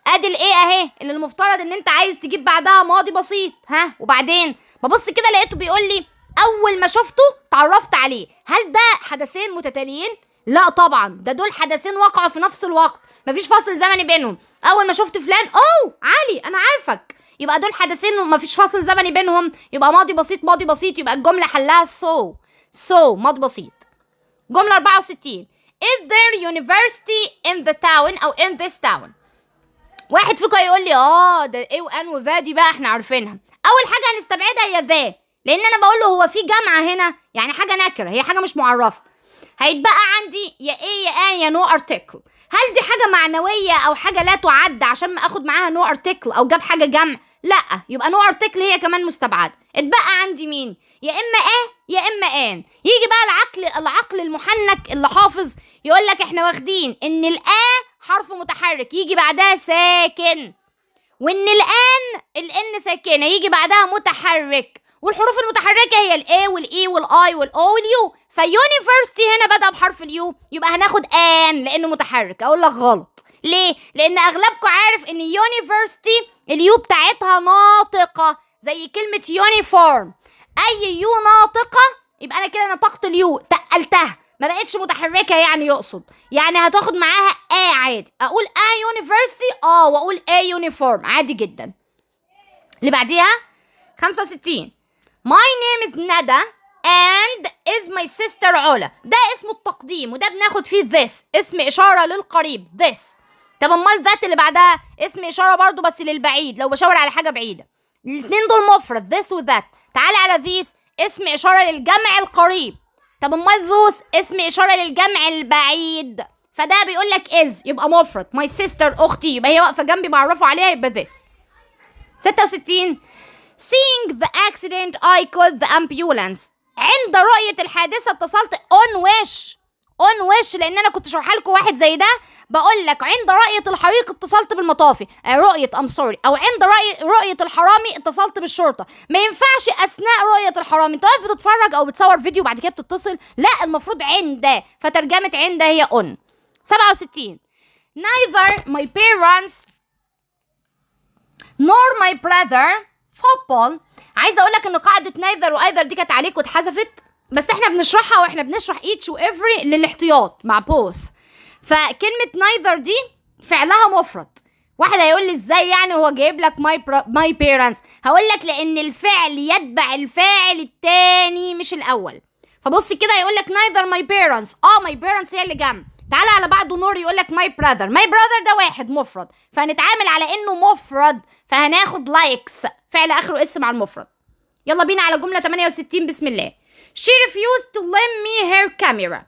ادي ال a اهي اللي المفترض ان انت عايز تجيب بعدها ماضي بسيط. ها وبعدين ببص كده لقيته بيقول لي اول ما شفته تعرفت عليه. هل ده حدثين متتاليين؟ لا طبعا، ده دول حدثين وقعوا في نفس الوقت، مفيش فاصل زمني بينهم. اول ما شفت فلان، اوه علي انا عارفك، يبقى دول حدثين ومفيش فاصل زمني بينهم، يبقى ماضي بسيط ماضي بسيط، يبقى الجملة حلها saw، saw ماضي بسيط. جملة 64 is there university in the town أو in this town. واحد فيكم هيقول لي ده a و an و the دي بقى احنا عارفينها. أول حاجة هنستبعدها هي the، لأن أنا بقول له هو في جامعة هنا، يعني حاجة نكرة، هي حاجة مش معرفة. هيتبقى عندي يا a يا an يا no article. هل دي حاجة معنوية أو حاجة لا تعد عشان ما آخد معاها no article أو جاب حاجة جمع؟ لا، يبقى no article هي كمان مستبعدة. اتبقى عندي مين؟ يا إما a يا إما an. يجي بقى العقل المحنك اللي حافظ يقول لك احنا واخدين إن ال a حرف متحرك يجي بعدها ساكن، وإن ال an ال n ساكنة يجي بعدها متحرك، والحروف المتحركة هي ال A وال E وال I وال O وال U. ف university هنا بدأ بحرف ال U، يبقى هناخد an لأنه متحرك. أقول لك غلط. ليه؟ لأن أغلبكم عارف إن university ال U بتاعتها ناطقة زي كلمة uniform. أي U ناطقة يبقى أنا كده نطقت ال U، تقلتها، ما بقتش متحركة، يعني يقصد يعني هتاخد معاها a عادي. أقول a university وأقول a uniform عادي جدا. اللي بعديها 65 My name is ندى and is my sister علا. ده اسمه التقديم وده بناخد فيه this، اسم إشارة للقريب this. طب امال that اللي بعدها اسم إشارة برضو بس للبعيد، لو بشاور على حاجة بعيدة. الاتنين دول مفرد this و that. تعالى على these اسم إشارة للجمع القريب. طب امال those اسم إشارة للجمع البعيد، فده بيقول لك is يبقى مفرد. my sister أختي، يبقى هي واقفة جنبي بعرفه عليها يبقى this. 66 Seeing the accident I called the ambulance. عند رؤية الحادثة اتصلت on wish. on wish لأن أنا كنت شارحة لكم واحد زي ده، بقول لك عند رؤية الحريق اتصلت بالمطافي، رؤية I'm sorry، أو عند رؤية الحرامي اتصلت بالشرطة. ما ينفعش أثناء رؤية الحرامي، أنت واقف بتتفرج أو بتصور فيديو بعد كده بتتصل، لا المفروض عند، فترجمة عند هي on. 67 Neither my parents nor my brother football. عايزه اقول لك ان قاعدة neither و either دي كانت عليك واتحذفت، بس احنا بنشرحها واحنا بنشرح each و every للاحتياط مع both. فكلمه neither دي فعلها مفرد. واحد هيقول لي ازاي يعني هو جايب لك my parents؟ هقول لك لان الفعل يتبع الفاعل التاني مش الاول. فبص كده، يقول لك neither my parents، my parents هي اللي جمع. تعالى على بعده nor، يقول لك my brother. my brother ده واحد مفرد، فهنتعامل على انه مفرد، فهناخد likes، فعل اخره s مع المفرد. يلا بينا على جملة 68، بسم الله. she refused to lend me her camera،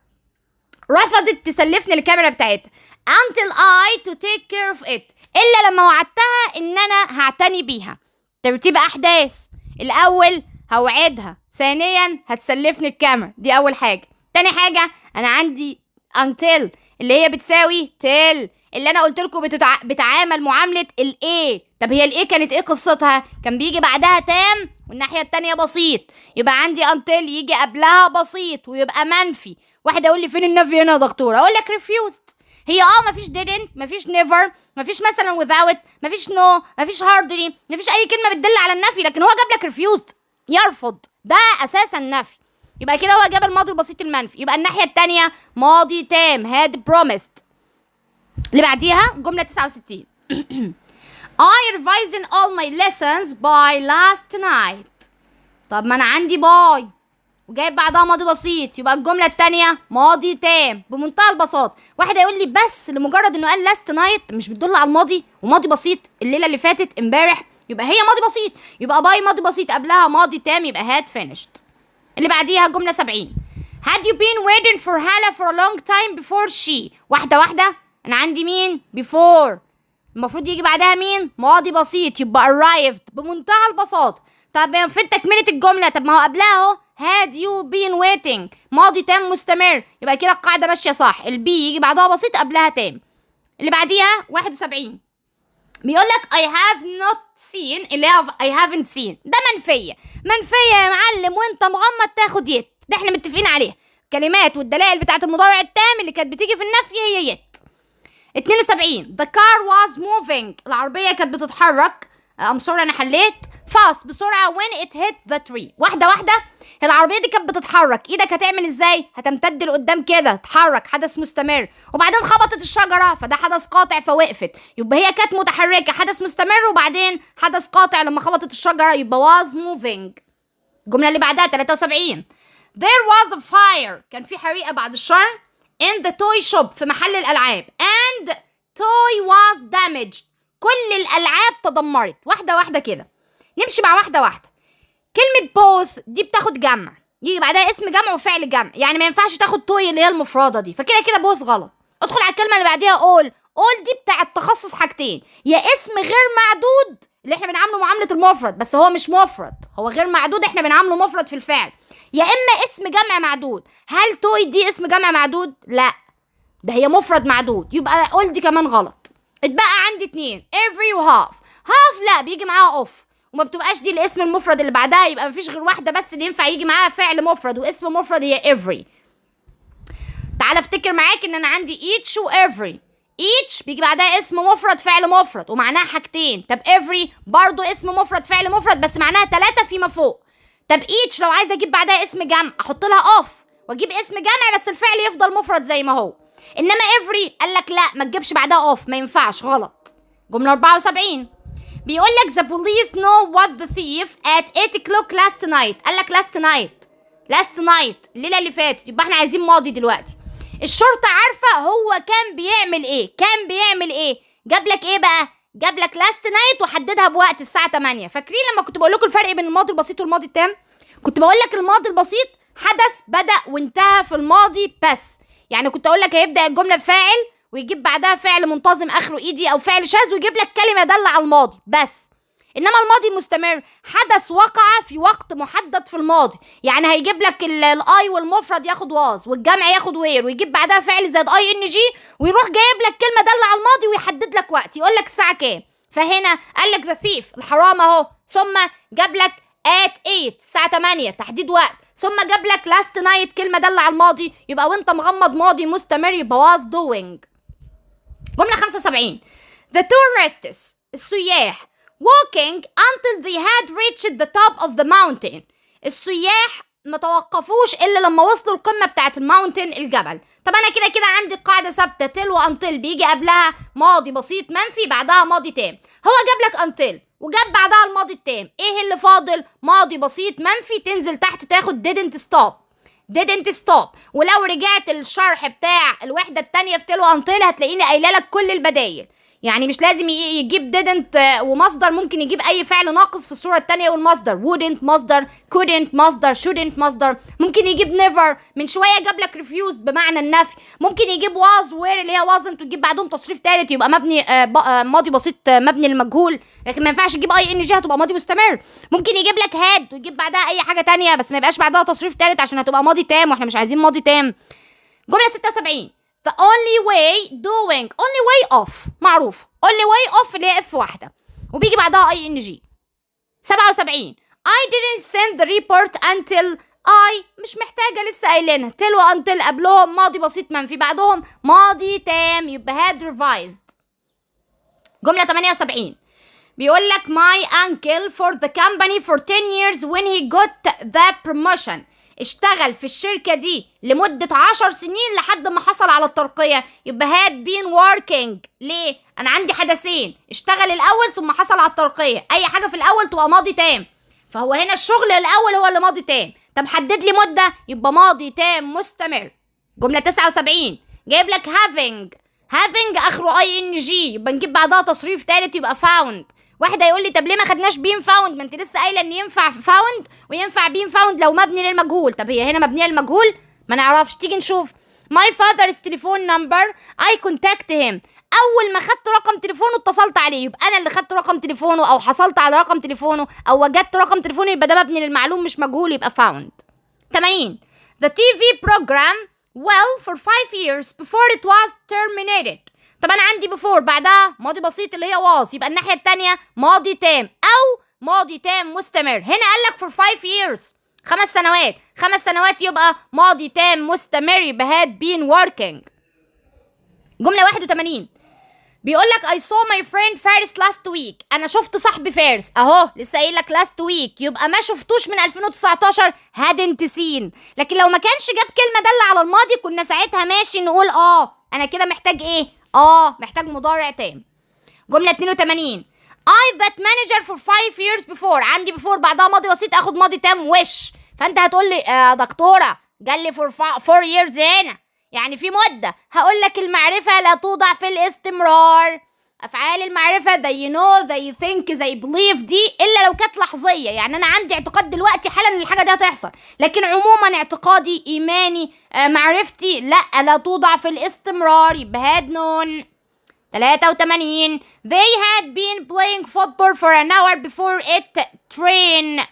رفضت تسلفني الكاميرا بتاعتها، until I to take care of it، الا لما وعدتها ان انا هعتني بيها. ترتيب احداث: الاول هوعدها، ثانيا هتسلفني الكاميرا، دي اول حاجه. تاني حاجه، انا عندي until اللي هي بتساوي till، اللي انا قلت لكم بتعامل معاملة ال a. طب هي ال a كانت ايه قصتها؟ كان بيجي بعدها تام والناحية التانية بسيط. يبقى عندي until يجي قبلها بسيط ويبقى منفي. واحد يقول لي فين النفي هنا يا دكتور؟ اقول لك refused هي مفيش didn't، مفيش never، مفيش مثلا without، مفيش no، مفيش hardly، مفيش اي كلمة بتدل على النفي، لكن هو جاب لك refused، يرفض، ده اساسا نفي. يبقى كده هو جاب الماضي البسيط المنفي، يبقى الناحية التانية ماضي تام، had promised. اللي بعديها جملة 69. I revising all my lessons by last night. طب ما انا عندي by وجايب بعدها ماضي بسيط، يبقى الجملة التانية ماضي تام بمنتهى البساطة. واحد هيقول لي بس لمجرد انه قال last night مش بتدل على الماضي وماضي بسيط، الليلة اللي فاتت، امبارح، يبقى هي ماضي بسيط، يبقى by ماضي بسيط قبلها ماضي تام، يبقى had finished. اللي بعديها جملة 70. Had you been waiting for Hala for a long time before she. واحدة واحدة، أنا عندي مين؟ before، المفروض يجي بعدها مين؟ ماضي بسيط، يبقى arrived بمنتهى البساطة. طب فين تكملة الجملة؟ طب ما هو قبلها اهو had you been waiting، ماضي تام مستمر، يبقى كده القاعدة ماشية صح، ال be يجي بعدها بسيط قبلها تام. اللي بعديها 71، بيقول لك I have not seen، اللي هي I haven't seen، ده منفية. منفية يا معلم وانت مغمض تاخد yet، ده احنا متفقين عليها. كلمات والدلائل بتاعت المضارع التام اللي كانت بتيجي في النفي هي yet. 72، the car was moving، العربية كانت بتتحرك، I'm sorry، انا حليت، fast بسرعة، when it hit the tree. واحدة واحدة، العربية دي كانت بتتحرك، ايدك هتعمل ازاي؟ هتمتد لقدام كده، تتحرك، حدث مستمر، وبعدين خبطت الشجرة، فده حدث قاطع فوقفت. يبقى هي كانت متحركة، حدث مستمر، وبعدين حدث قاطع لما خبطت الشجرة، يبقى was moving. الجملة اللي بعدها 73. There was a fire، كان في حريقة بعد الشر، in the toy shop، في محل الألعاب، and toy was damaged، كل الألعاب تدمرت. واحدة واحدة كده، نمشي مع واحدة واحدة. كلمة both دي بتاخد جمع، يجي بعدها اسم جمع وفعل جمع، يعني ما ينفعش تاخد toy اللي هي المفردة دي، فكده كده both غلط. ادخل على الكلمة اللي بعديها all. all دي بتاع التخصص حاجتين: يا اسم غير معدود اللي احنا بنعامله معاملة المفرد، بس هو مش مفرد، هو غير معدود، احنا بنعامله مفرد في الفعل، يا اما اسم جمع معدود. هل toy دي اسم جمع معدود؟ لا، ده هي مفرد معدود، يبقى all دي كمان غلط. اتبقى عندي اتنين، every و half. half لا، بيجي معاها of وما بتبقاش دي الاسم المفرد اللي بعدها، يبقى مفيش غير واحدة بس اللي ينفع يجي معاها فعل مفرد واسم مفرد، هي every. تعال افتكر معاك ان انا عندي each و every. each بيجي بعدها اسم مفرد فعل مفرد ومعناها حاجتين. طب every برضو اسم مفرد فعل مفرد بس معناها ثلاثة فيما فوق. طب each لو عايزه اجيب بعدها اسم جمع احط لها of واجيب اسم جمع بس الفعل يفضل مفرد زي ما هو. انما every قال لك لا، ما تجيبش بعدها of، ما ينفعش، غلط. جملة 74، بيقول لك the police know what the thief at 8 o'clock last night. قال لك last night، last night الليلة اللي فاتت، يبقى احنا عايزين ماضي دلوقتي. الشرطة عارفه هو كان بيعمل ايه. كان بيعمل ايه؟ جاب لك ايه بقى؟ جاب لك last night وحددها بوقت الساعة 8. فاكرين لما كنت بقول لكم الفرق بين الماضي البسيط والماضي التام؟ كنت بقول لك الماضي البسيط حدث بدأ وانتهى في الماضي بس، يعني كنت اقول لك هيبدأ الجملة بفاعل ويجيب بعدها فعل منتظم اخره ed او فعل شاذ ويجيب لك كلمة دالة على الماضي بس. انما الماضي المستمر حدث وقع في وقت محدد في الماضي، يعني هيجيب لك ال I والمفرد ياخد was والجمع ياخد were ويجيب بعدها فعل زائد ing ويروح جايب لك كلمة دالة على الماضي ويحدد لك وقت، يقول لك الساعة كام. فهنا قال لك the thief الحرامي اهو، ثم جاب لك at 8 الساعة 8، تحديد وقت، ثم جاب لك last night كلمة دالة على الماضي، يبقى وانت مغمض ماضي مستمر، يبقى was doing. جملة 75. The tourists، السياح، walking until they had reached the top of the mountain. السياح ما توقفوش الا لما وصلوا القمه بتاعت ال mountain، الجبل. طب انا كده كده عندي قاعدة ثابته، till و until بيجي قبلها ماضي بسيط منفي، بعدها ماضي تام. هو جاب لك until وجاب بعدها الماضي التام، ايه اللي فاضل؟ ماضي بسيط منفي، تنزل تحت تاخد didn't stop، didn't stop. ولو رجعت الشرح بتاع الوحدة التانية في till و until هتلاقيني قايله لك كل البدايل. يعني مش لازم يجيب didn't ومصدر، ممكن يجيب اي فعل ناقص في الصورة التانية والمصدر، wouldn't مصدر، couldn't مصدر، shouldn't مصدر. ممكن يجيب never، من شوية جاب لك refused بمعنى النفي. ممكن يجيب was were اللي هي wasn't وتجيب بعدهم تصريف ثالث، يبقى مبني ماضي بسيط مبني للمجهول، لكن ما ينفعش يجيب ing، هتبقى ماضي مستمر. ممكن يجيب لك had ويجيب بعدها اي حاجة تانية، بس ما يبقاش بعدها تصريف ثالث عشان هتبقى ماضي تام، واحنا مش عايزين ماضي تام. جملة 76، the only way doing، only way of معروف، only way of اللي هي f واحدة وبيجي بعدها ing. 77، I didn't send the report until I، مش محتاجة، لسه قايلينها، till و until قبلهم ماضي بسيط منفي، بعدهم ماضي تام، يبقى had revised. جملة 78، بيقول لك my uncle for the company for 10 years when he got the promotion. اشتغل في الشركة دي لمدة 10 سنين لحد ما حصل على الترقية، يبقى had been working. ليه؟ أنا عندي حدثين، اشتغل الأول ثم حصل على الترقية، أي حاجة في الأول تبقى ماضي تام، فهو هنا الشغل الأول هو اللي ماضي تام. طب حدد لي مدة، يبقى ماضي تام مستمر. جملة 79، جايب لك having، having اخره ing، يبقى نجيب بعدها تصريف ثالث، يبقى found. واحد هيقول لي طب ليه ما خدناش been found؟ ما انت لسه قايله ان ينفع found وينفع been found لو مبني للمجهول. طب هي هنا مبنية للمجهول؟ ما نعرفش، تيجي نشوف. my father's telephone number I contact him. اول ما خدت رقم تليفونه اتصلت عليه، يبقى انا اللي خدت رقم تليفونه او حصلت على رقم تليفونه او وجدت رقم تليفونه، يبقى ده مبني للمعلوم مش مجهول، يبقى found. 80، The TV program well for 5 years before it was terminated. طب انا عندي before بعدها ماضي بسيط اللي هي was، يبقى الناحية التانية ماضي تام او ماضي تام مستمر. هنا قال لك for 5 years، 5 سنوات، 5 سنوات يبقى ماضي تام مستمر، يبقى had been working. جملة 81، بيقول لك I saw my friend فارس last week. انا شفت صاحبي فارس، اهو لسه قايل لك last week، يبقى ما شفتوش من 2019، hadn't seen. لكن لو ما كانش جاب كلمة دالة على الماضي كنا ساعتها ماشي نقول انا كده محتاج ايه؟ محتاج مضارع تام. جملة 82، I that manager for 5 years before. عندي before بعدها ماضي بسيط، اخد ماضي تام wish. فانت هتقول لي يا دكتورة قال لي for 4 years هنا، يعني في مدة. هقول لك المعرفة لا توضع في الاستمرار. أفعال المعرفة they know، they think، they believe دي إلا لو كانت لحظية، يعني أنا عندي اعتقاد دلوقتي حالا إن الحاجة دي هتحصل، لكن عموما اعتقادي، إيماني، معرفتي، لا، لا توضع في الاستمرار، يبقى had known. 83، They had been playing football for an hour before it train.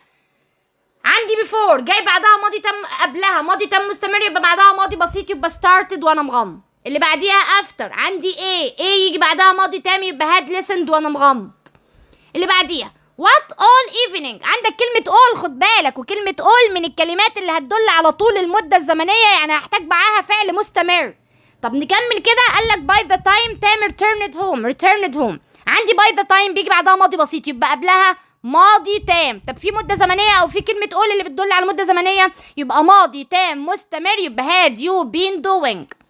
عندي before جاي بعدها ماضي تم، قبلها ماضي تم مستمر، يبقى بعدها ماضي بسيط، يبقى started وانا مغمض. اللي بعديها after، عندي a، a يجي بعدها ماضي تام، يبقى had listened وانا مغمض. اللي بعديها what all evening. عندك كلمة all، خد بالك، وكلمة all من الكلمات اللي هتدل على طول المدة الزمنية، يعني هحتاج معاها فعل مستمر. طب نكمل كده، قال لك by the time تامر turned home، returned home. عندي by the time بيجي بعدها ماضي بسيط، يبقى قبلها ماضي تام. طب في مدة زمنية أو في كلمة all اللي بتدل على مدة زمنية، يبقى ماضي تام مستمر، يبقى had you been doing.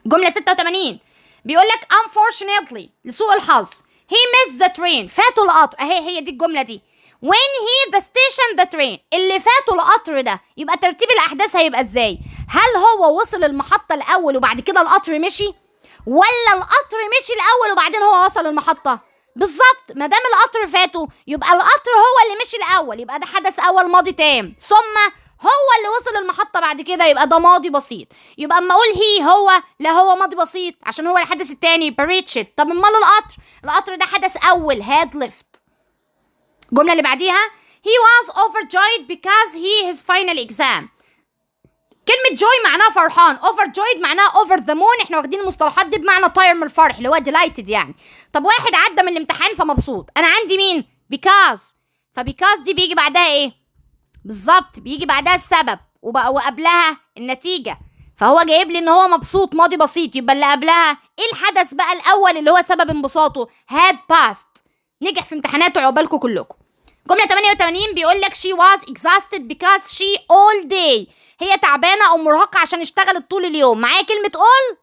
جملة 86، بيقول لك unfortunately، لسوء الحظ، he missed the train، فاتوا القطر. اهي هي دي الجملة دي، when he the station the train، اللي فاتوا القطر ده، يبقى ترتيب الأحداث هيبقى ازاي؟ هل هو وصل المحطة الأول وبعد كده القطر مشي، ولا القطر مشي الأول وبعدين هو وصل المحطة؟ بالظبط، ما دام القطر فاته يبقى القطر هو اللي مشي الأول، يبقى ده حدث أول ماضي تام، ثم هو اللي وصل المحطة بعد كده، يبقى ده ماضي بسيط. يبقى اما اقول he هو، لا، هو ماضي بسيط عشان هو الحدث التاني، يبقى reached. طب امال القطر؟ القطر ده حدث اول، had left. الجملة اللي بعديها he was overjoyed because he his final exam. كلمة joy معناها فرحان، overjoyed معناها over the moon، احنا واخدين المصطلحات دي بمعنى طاير من الفرح اللي هو delighted يعني. طب واحد عدى من الامتحان فمبسوط، انا عندي مين؟ because. ف because دي بيجي بعدها ايه؟ بالظبط، بيجي بعدها السبب وقبلها النتيجة. فهو جايب لي ان هو مبسوط ماضي بسيط، يبقى اللي قبلها ايه؟ الحدث بقى الاول اللي هو سبب انبساطه، had passed. نجح في امتحاناته، عقبالكم كلكم. جملة 88 بيقول لك she was exhausted because she all day. هي تعبانة أو مرهقة عشان اشتغلت طول اليوم. معايا كلمة all،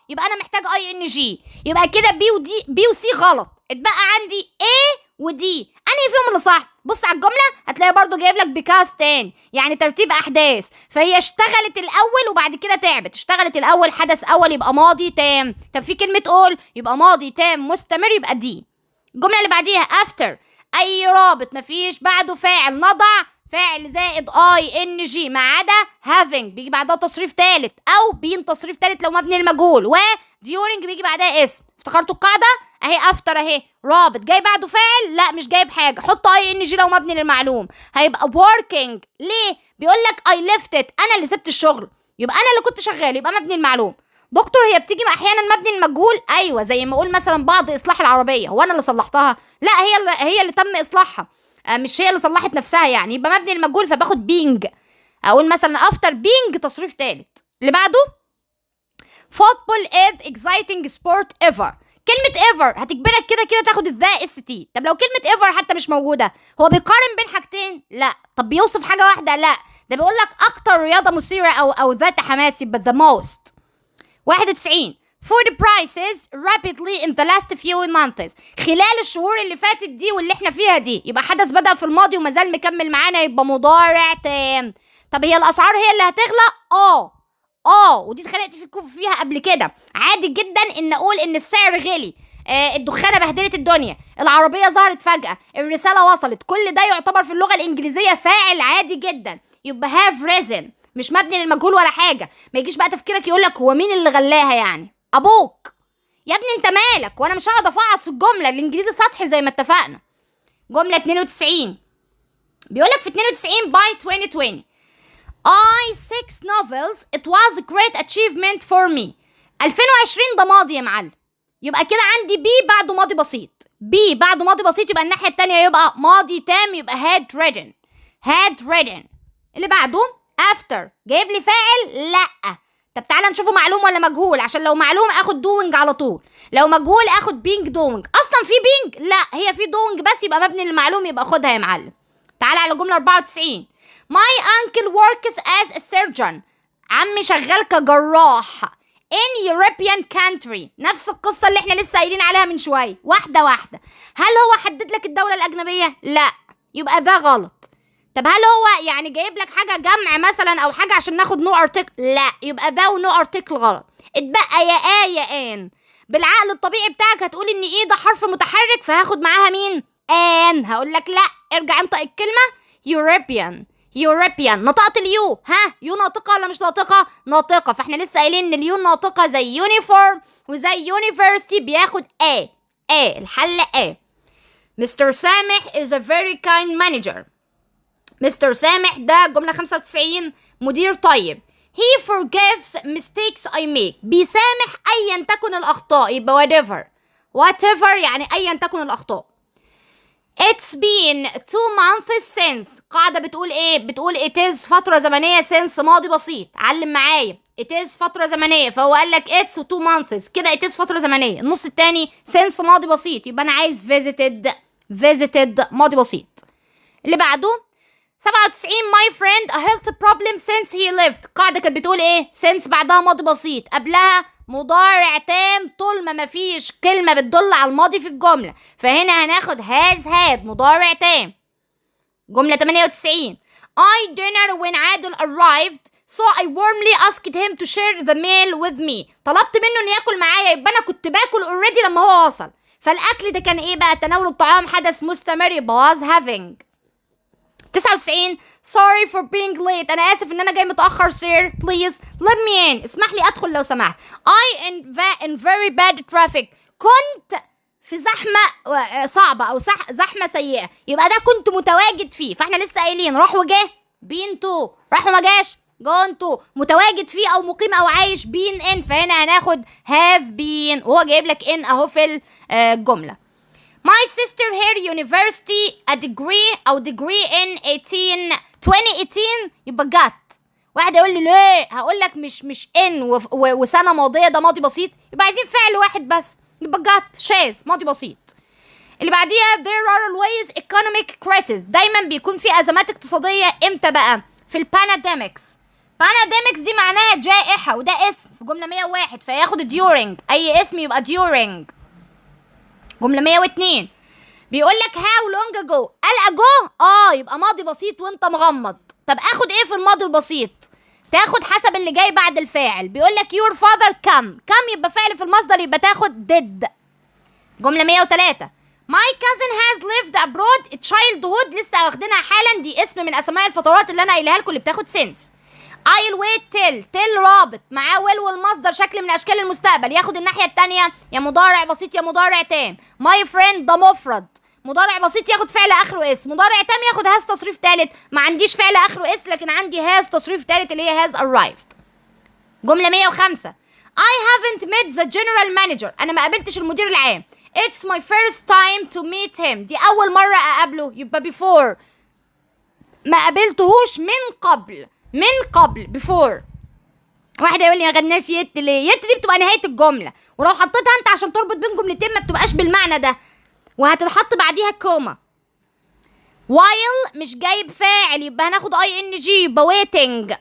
يبقى أنا محتاج ing. يبقى كده B و D، B و C غلط. اتبقى عندي A و D، أنهي فيهم اللي صح؟ بص على الجملة، هتلاقي برضو جايب لك because تاني، يعني ترتيب أحداث. فهي اشتغلت الأول وبعد كده تعبت. اشتغلت الأول، حدث أول، يبقى ماضي تام. طب في كلمة all، يبقى ماضي تام مستمر، يبقى D. الجملة اللي بعديها after، أي رابط مفيش بعده فاعل نضع فعل زائد ing، ما عدا having بيجي بعدها تصريف ثالث، او been تصريف ثالث لو مبني المجهول، و during بيجي بعدها اسم. افتكرتوا القاعده؟ اهي after اهي، رابط جاي بعده فاعل؟ لا، مش جايب حاجه، حط ing لو مبني للمعلوم. هيبقى working. ليه؟ بيقول لك I left it، انا اللي سبت الشغل، يبقى انا اللي كنت شغال، يبقى مبني المعلوم. دكتور، هي بتيجي احيانا مبني المجهول؟ ايوه، زي ما اقول مثلا بعض اصلاح العربيه، هو انا اللي صلحتها؟ لا، هي اللي تم اصلاحها، مش هي اللي صلحت نفسها يعني، يبقى مبني المجهول، فباخد being. اقول مثلا after being تصريف ثالث. اللي بعده football is exciting sport ever. كلمة ever هتجبرك كده كده تاخد ال the est. طب لو كلمة ever حتى مش موجودة، هو بيقارن بين حاجتين؟ لا. طب بيوصف حاجة واحدة؟ لا. ده بيقول لك أكتر رياضة مثيرة أو ذات حماس، يبقى the most. 91 food prices rapidly in the last few months. خلال الشهور اللي فاتت دي واللي احنا فيها دي، يبقى حدث بدأ في الماضي وما زال مكمل معانا، يبقى مضارع تام. طب هي الأسعار هي اللي هتغلى؟ اه، ودي اتخانقت فيها قبل كده. عادي جدا ان اقول ان السعر غلي، الدخانه بهدلت الدنيا، العربية ظهرت فجاه، الرسالة وصلت، كل ده يعتبر في اللغة الانجليزية فاعل عادي جدا، يبقى have risen، مش مبني للمجهول ولا حاجه. ما يجيش بقى تفكيرك يقول لك هو مين اللي غلاها؟ يعني ابوك يا ابني؟ انت مالك؟ وانا مش هقعد افعص في الجمله، الانجليزي سطحي زي ما اتفقنا. جملة 92 بيقول لك في 92 by 2020 I six novels، it was a great achievement for me. 2020 ده ماضي يا معلم، يبقى كده عندي be بعده ماضي بسيط. be بعده ماضي بسيط، يبقى الناحية التانية يبقى ماضي تام، يبقى had written، had written. اللي بعده after جايب لي فاعل؟ لا. طب تعالى نشوفه معلوم ولا مجهول، عشان لو معلوم اخد doing على طول، لو مجهول اخد being doing. اصلا في being؟ لا، هي في doing بس، يبقى مبني للمعلوم، يبقى خدها يا معلم. تعالى على جملة 94 My uncle works as a surgeon. عمي شغال كجراح in European country. نفس القصة اللي احنا لسه قايلين عليها من شوية. واحدة واحدة، هل هو حدد لك الدولة الأجنبية؟ لا، يبقى ده غلط. طب هل هو يعني جايب لك حاجة جمع مثلا أو حاجة عشان ناخد no article؟ لا، يبقى the و no article غلط. اتبقى يا a يا an. بالعقل الطبيعي بتاعك هتقول ان a ده حرف متحرك، فهاخد معاها مين؟ an. هقول لك لا، ارجع انطق الكلمة European، European. نطقت ال U؟ ها، U ناطقة ولا مش ناطقة؟ ناطقة. فاحنا لسه قايلين ان ال U ناطقة زي uniform وزي university بياخد a، a. الحل A. مستر سامح is a very kind manager. مستر سامح ده جملة 95 مدير طيب. he forgives mistakes I make. بيسامح ايا تكن الاخطاء، يبقى whatever، whatever يعني ايا تكن الاخطاء. It's been 2 months since. قاعدة بتقول ايه؟ بتقول it is فترة زمنية since ماضي بسيط. علم معايا، it is فترة زمنية، فهو قال لك it's 2 months، كده it is فترة زمنية، النص التاني since ماضي بسيط، يبقى انا عايز visited، visited ماضي بسيط. اللي بعده 97 my friend a health problem since he left. قاعدة كانت بتقول ايه؟ since بعدها ماضي بسيط، قبلها مضارع تام، طول ما مفيش كلمة بتدل على الماضي في الجملة، فهنا هناخد has had مضارع تام. جملة 98 I dinner when عادل arrived so I warmly asked him to share the meal with me. طلبت منه انه ياكل معايا، يبقى انا كنت باكل already لما هو وصل. فالاكل ده كان ايه بقى؟ تناول الطعام حدث مستمر، يبقى was having. 99 sorry for being late، انا اسف ان انا جاي متاخر. sir please let me in، اسمح لي ادخل لو سمحت. I in very bad traffic، كنت في زحمة صعبة او زحمة سيئه، يبقى ده كنت متواجد فيه. فاحنا لسه قايلين راح وجه been to، راح وما جاش gone to، متواجد فيه او مقيم او عايش been in، فهنا هناخد have been، وهو جايب لك in اهو في الجمله. My sister her university a degree أو degree in 18 2018، يبقى got. واحد يقول لي ليه؟ هقول لك مش in وسنة ماضية ده ماضي بسيط، يبقى عايزين فعل واحد بس، يبقى got شاذ ماضي بسيط. اللي بعده اللي بعديها there are always economic crisis، دايما بيكون في ازمات اقتصاديه. امتى بقى؟ في ال pandemics. pandemics دي معناها جائحة، وده اسم في جملة 101، فياخد during، اي اسم يبقى during. جملة 102 بيقول لك how long ago، قال ago يبقى ماضي بسيط وانت مغمض. طب اخد ايه في الماضي البسيط؟ تاخد حسب اللي جاي بعد الفاعل. بيقول لك your father come، come يبقى فعل في المصدر، يبقى تاخد did. جملة 103 my cousin has lived abroad childhood، لسه واخدينها حالا، دي اسم من اسماء الفترات اللي انا قايلها لكم اللي بتاخد since. I'll wait till، till رابط معاه will والمصدر شكل من اشكال المستقبل، ياخد الناحية التانية يا مضارع بسيط يا مضارع تام. my friend ده مفرد، مضارع بسيط ياخد فعل اخره s، مضارع تام ياخد has تصريف ثالث. ما عنديش فعل اخره s لكن عندي has تصريف ثالث اللي هي has arrived. جملة 105 I haven't met the general manager، أنا ما قابلتش المدير العام. It's my first time to meet him، دي أول مرة أقابله، يبقى before، ما قابلتهوش من قبل، من قبل before. واحد يقول لي ما خدناش yet ليه؟ yet دي بتبقى نهاية الجملة، ولو حطيتها أنت عشان تربط بين جملتين ما بتبقاش بالمعنى ده، وهتتحط بعديها comma. while مش جايب فاعل يبقى هناخد ing، يبقى waiting.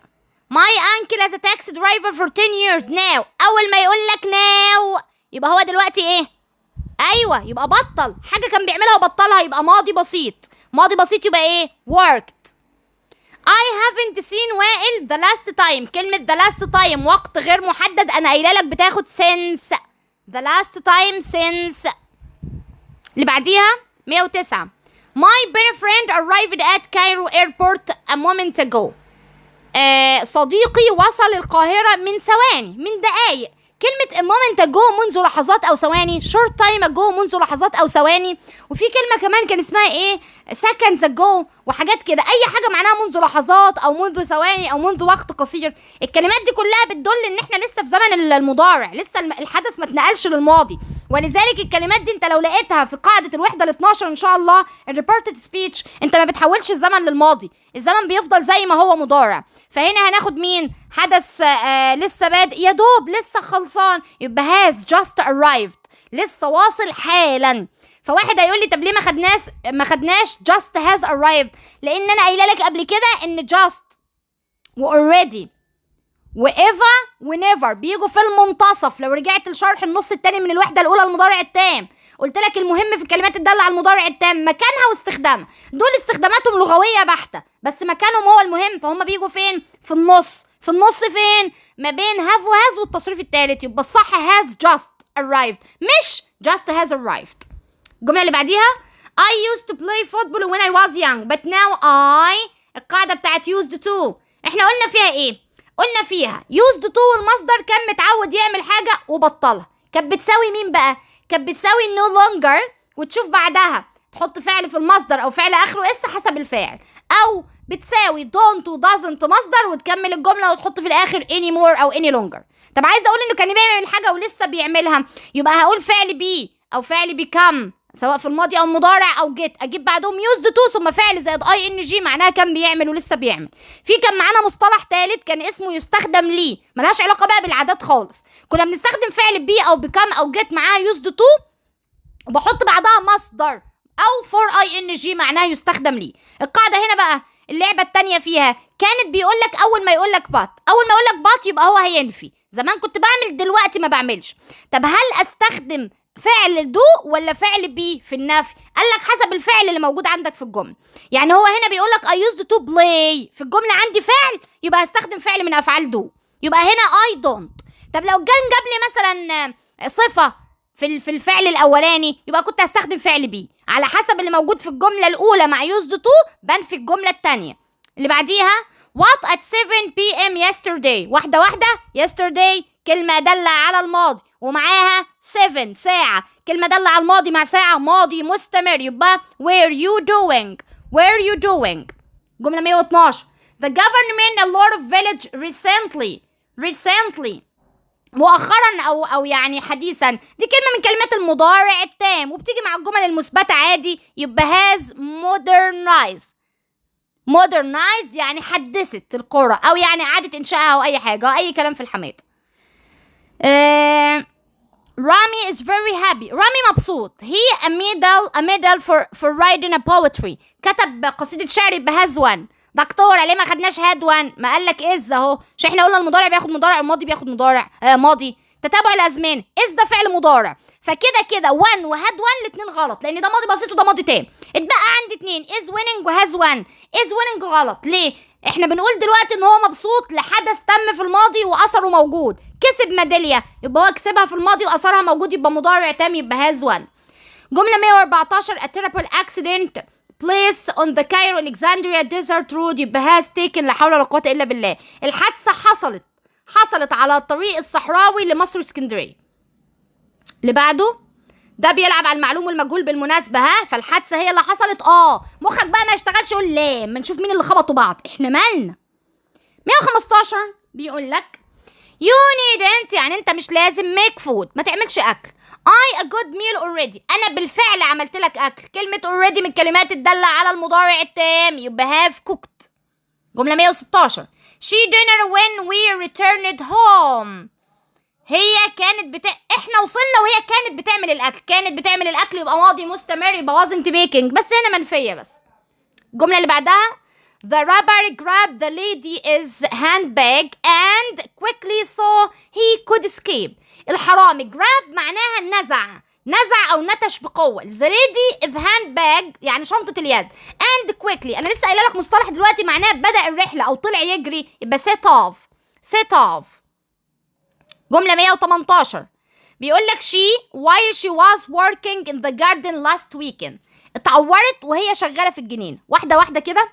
My uncle is a taxi driver for 10 years now. أول ما يقول لك now يبقى هو دلوقتي إيه؟ أيوه يبقى بطل حاجة كان بيعملها وبطلها، يبقى ماضي بسيط. ماضي بسيط يبقى إيه؟ worked. I haven't seen وائل the last time. كلمة the last time وقت غير محدد، أنا قايلة لك بتاخد since. the last time since. اللي بعديها 109 My best friend arrived at Cairo airport a moment ago. صديقي وصل القاهرة من ثواني، من دقايق. كلمة a moment ago منذ لحظات أو ثواني، short time ago منذ لحظات أو ثواني، وفي كلمة كمان كان اسمها إيه؟ seconds ago وحاجات كده. أي حاجة معناها منذ لحظات أو منذ ثواني أو منذ وقت قصير. الكلمات دي كلها بتدل إن إحنا لسه في زمن المضارع، لسه الحدث ما اتنقلش للماضي، ولذلك الكلمات دي انت لو لقيتها في قاعدة الوحدة ال 12 ان شاء الله ال reported speech، انت ما بتحولش الزمن للماضي، الزمن بيفضل زي ما هو مضارع. فهنا هناخد مين؟ حدث لسه بادئ، يا دوب لسه خلصان، يبقى has just arrived، لسه واصل حالا. فواحد هيقول لي طب ليه ما خدناش just has arrived؟ لان انا قايله لك قبل كده ان just و already و ever و never بيجوا في المنتصف. لو رجعت لشرح النص التاني من الوحدة الاولى المضارع التام، قلت لك المهم في الكلمات الدالة على المضارع التام مكانها واستخدامها. دول استخداماتهم لغوية بحته، بس مكانهم هو المهم. فهم بيجوا فين؟ في النص. في النص فين؟ ما بين have و has والتصريف الثالث، يبقى الصح has just arrived مش just has arrived. الجملة اللي بعديها I used to play football when I was young but now I، القاعدة بتاعت used to احنا قلنا فيها ايه؟ قلنا فيها used to والمصدر، كان متعود يعمل حاجة وبطلها. كانت بتساوي مين بقى؟ كانت بتساوي no longer وتشوف بعدها تحط فعل في المصدر او فعل اخره s حسب الفاعل، او بتساوي don't و doesn't مصدر وتكمل الجملة وتحط في الاخر anymore او any longer. طب عايزه اقول انه كان بيعمل حاجة ولسه بيعملها، يبقى هقول فعل be او فعل become سواء في الماضي او المضارع او get، اجيب بعدهم used to ثم فعل زائد ing، معناها كان بيعمل ولسه بيعمل. في كان معانا مصطلح ثالث كان اسمه يستخدم ليه، ملهاش علاقة بقى بالعادات خالص. كنا بنستخدم فعل be او become او get معاها used to وبحط بعدها مصدر او for ing معناها يستخدم ليه. القاعدة هنا بقى اللعبة التانية فيها كانت بيقول لك اول ما يقول لك but، اول ما يقول لك but يبقى هو هينفي. زمان كنت بعمل، دلوقتي ما بعملش. طب هل استخدم فعل do ولا فعل be في النفي؟ قال لك حسب الفعل اللي موجود عندك في الجمله. يعني هو هنا بيقول لك I used to play، في الجملة عندي فعل، يبقى هستخدم فعل من افعال do، يبقى هنا I don't. طب لو كان جاب لي مثلا صفة في الفعل الاولاني، يبقى كنت هستخدم فعل be. على حسب اللي موجود في الجملة الاولى مع used to بنفي الجملة الثانية. اللي بعديها what at 7 p.m. yesterday، واحدة واحده. yesterday كلمة دالة على الماضي ومعاها 7 ساعة، كلمة دالة على الماضي مع ساعة ماضي مستمر، يبقى were you doing، were you doing. جملة 112 The government a lot of village recently، recently مؤخرا او يعني حديثا، دي كلمة من كلمات المضارع التام وبتيجي مع الجمل المثبتة عادي، يبقى has modernized. modernized يعني حدثت القرى او يعني اعاده انشائها او اي حاجة او اي كلام في الحماد. رامي is very happy، رامي مبسوط. he a medal for writing a poetry، كتب قصيدة شعر، يبقى has won. دكتور، ليه ما خدناش had won؟ ما قال لك is اهو. مش احنا قلنا المضارع بياخد مضارع والماضي بياخد مضارع ماضي؟ تتابع الازمان، is ده فعل مضارع. فكده كده won و had won الاثنين غلط، لان ده ماضي بسيط وده ماضي تام. اتبقى عندي اتنين، is winning و has won. is winning غلط، ليه؟ احنا بنقول دلوقتي ان هو مبسوط لحدث تم في الماضي واثره موجود. كسب ميداليه، يبقى هو كسبها في الماضي واثرها موجود، يبقى مضارع تام، يبقى has won. جملة 114، a terrible accident place on the Cairo Alexandria desert road، يبقى has taken. لا حول ولا قوة إلا بالله. الحادثة حصلت على الطريق الصحراوي لمصر اسكندرية. اللي بعده ده بيلعب على المعلوم والمجهول بالمناسبة، ها. فالحادثة هي اللي حصلت. مخك بقى ما يشتغلش، يقول لا، ما نشوف مين اللي خبطوا بعض، احنا مالنا؟ 115 بيقول لك you needn't، يعني انت مش لازم، make food، ما تعملش اكل. I a good meal already، انا بالفعل عملت لك اكل. كلمة already من الكلمات الدالة على المضارع التام، يبقى have cooked. جملة 116، she dinner when we returned home. هي كانت احنا وصلنا وهي كانت بتعمل الاكل. كانت بتعمل الاكل، يبقى ماضي مستمر، يبقى wasn't making، بس هنا منفية بس. الجملة اللي بعدها، The robber grabbed the lady's handbag and quickly so he could escape. الحرامي grab معناها نزع، نزع او نتش بقوه. The lady is handbag يعني شنطه اليد. and quickly، انا لسه قايله لك مصطلح دلوقتي معناه بدا الرحلة او طلع يجري، يبقى set off، set off. جملة 118 بيقول لك she while she was working in the garden last weekend، اتعورت وهي شغالة في الجنينه. واحدة واحدة كده،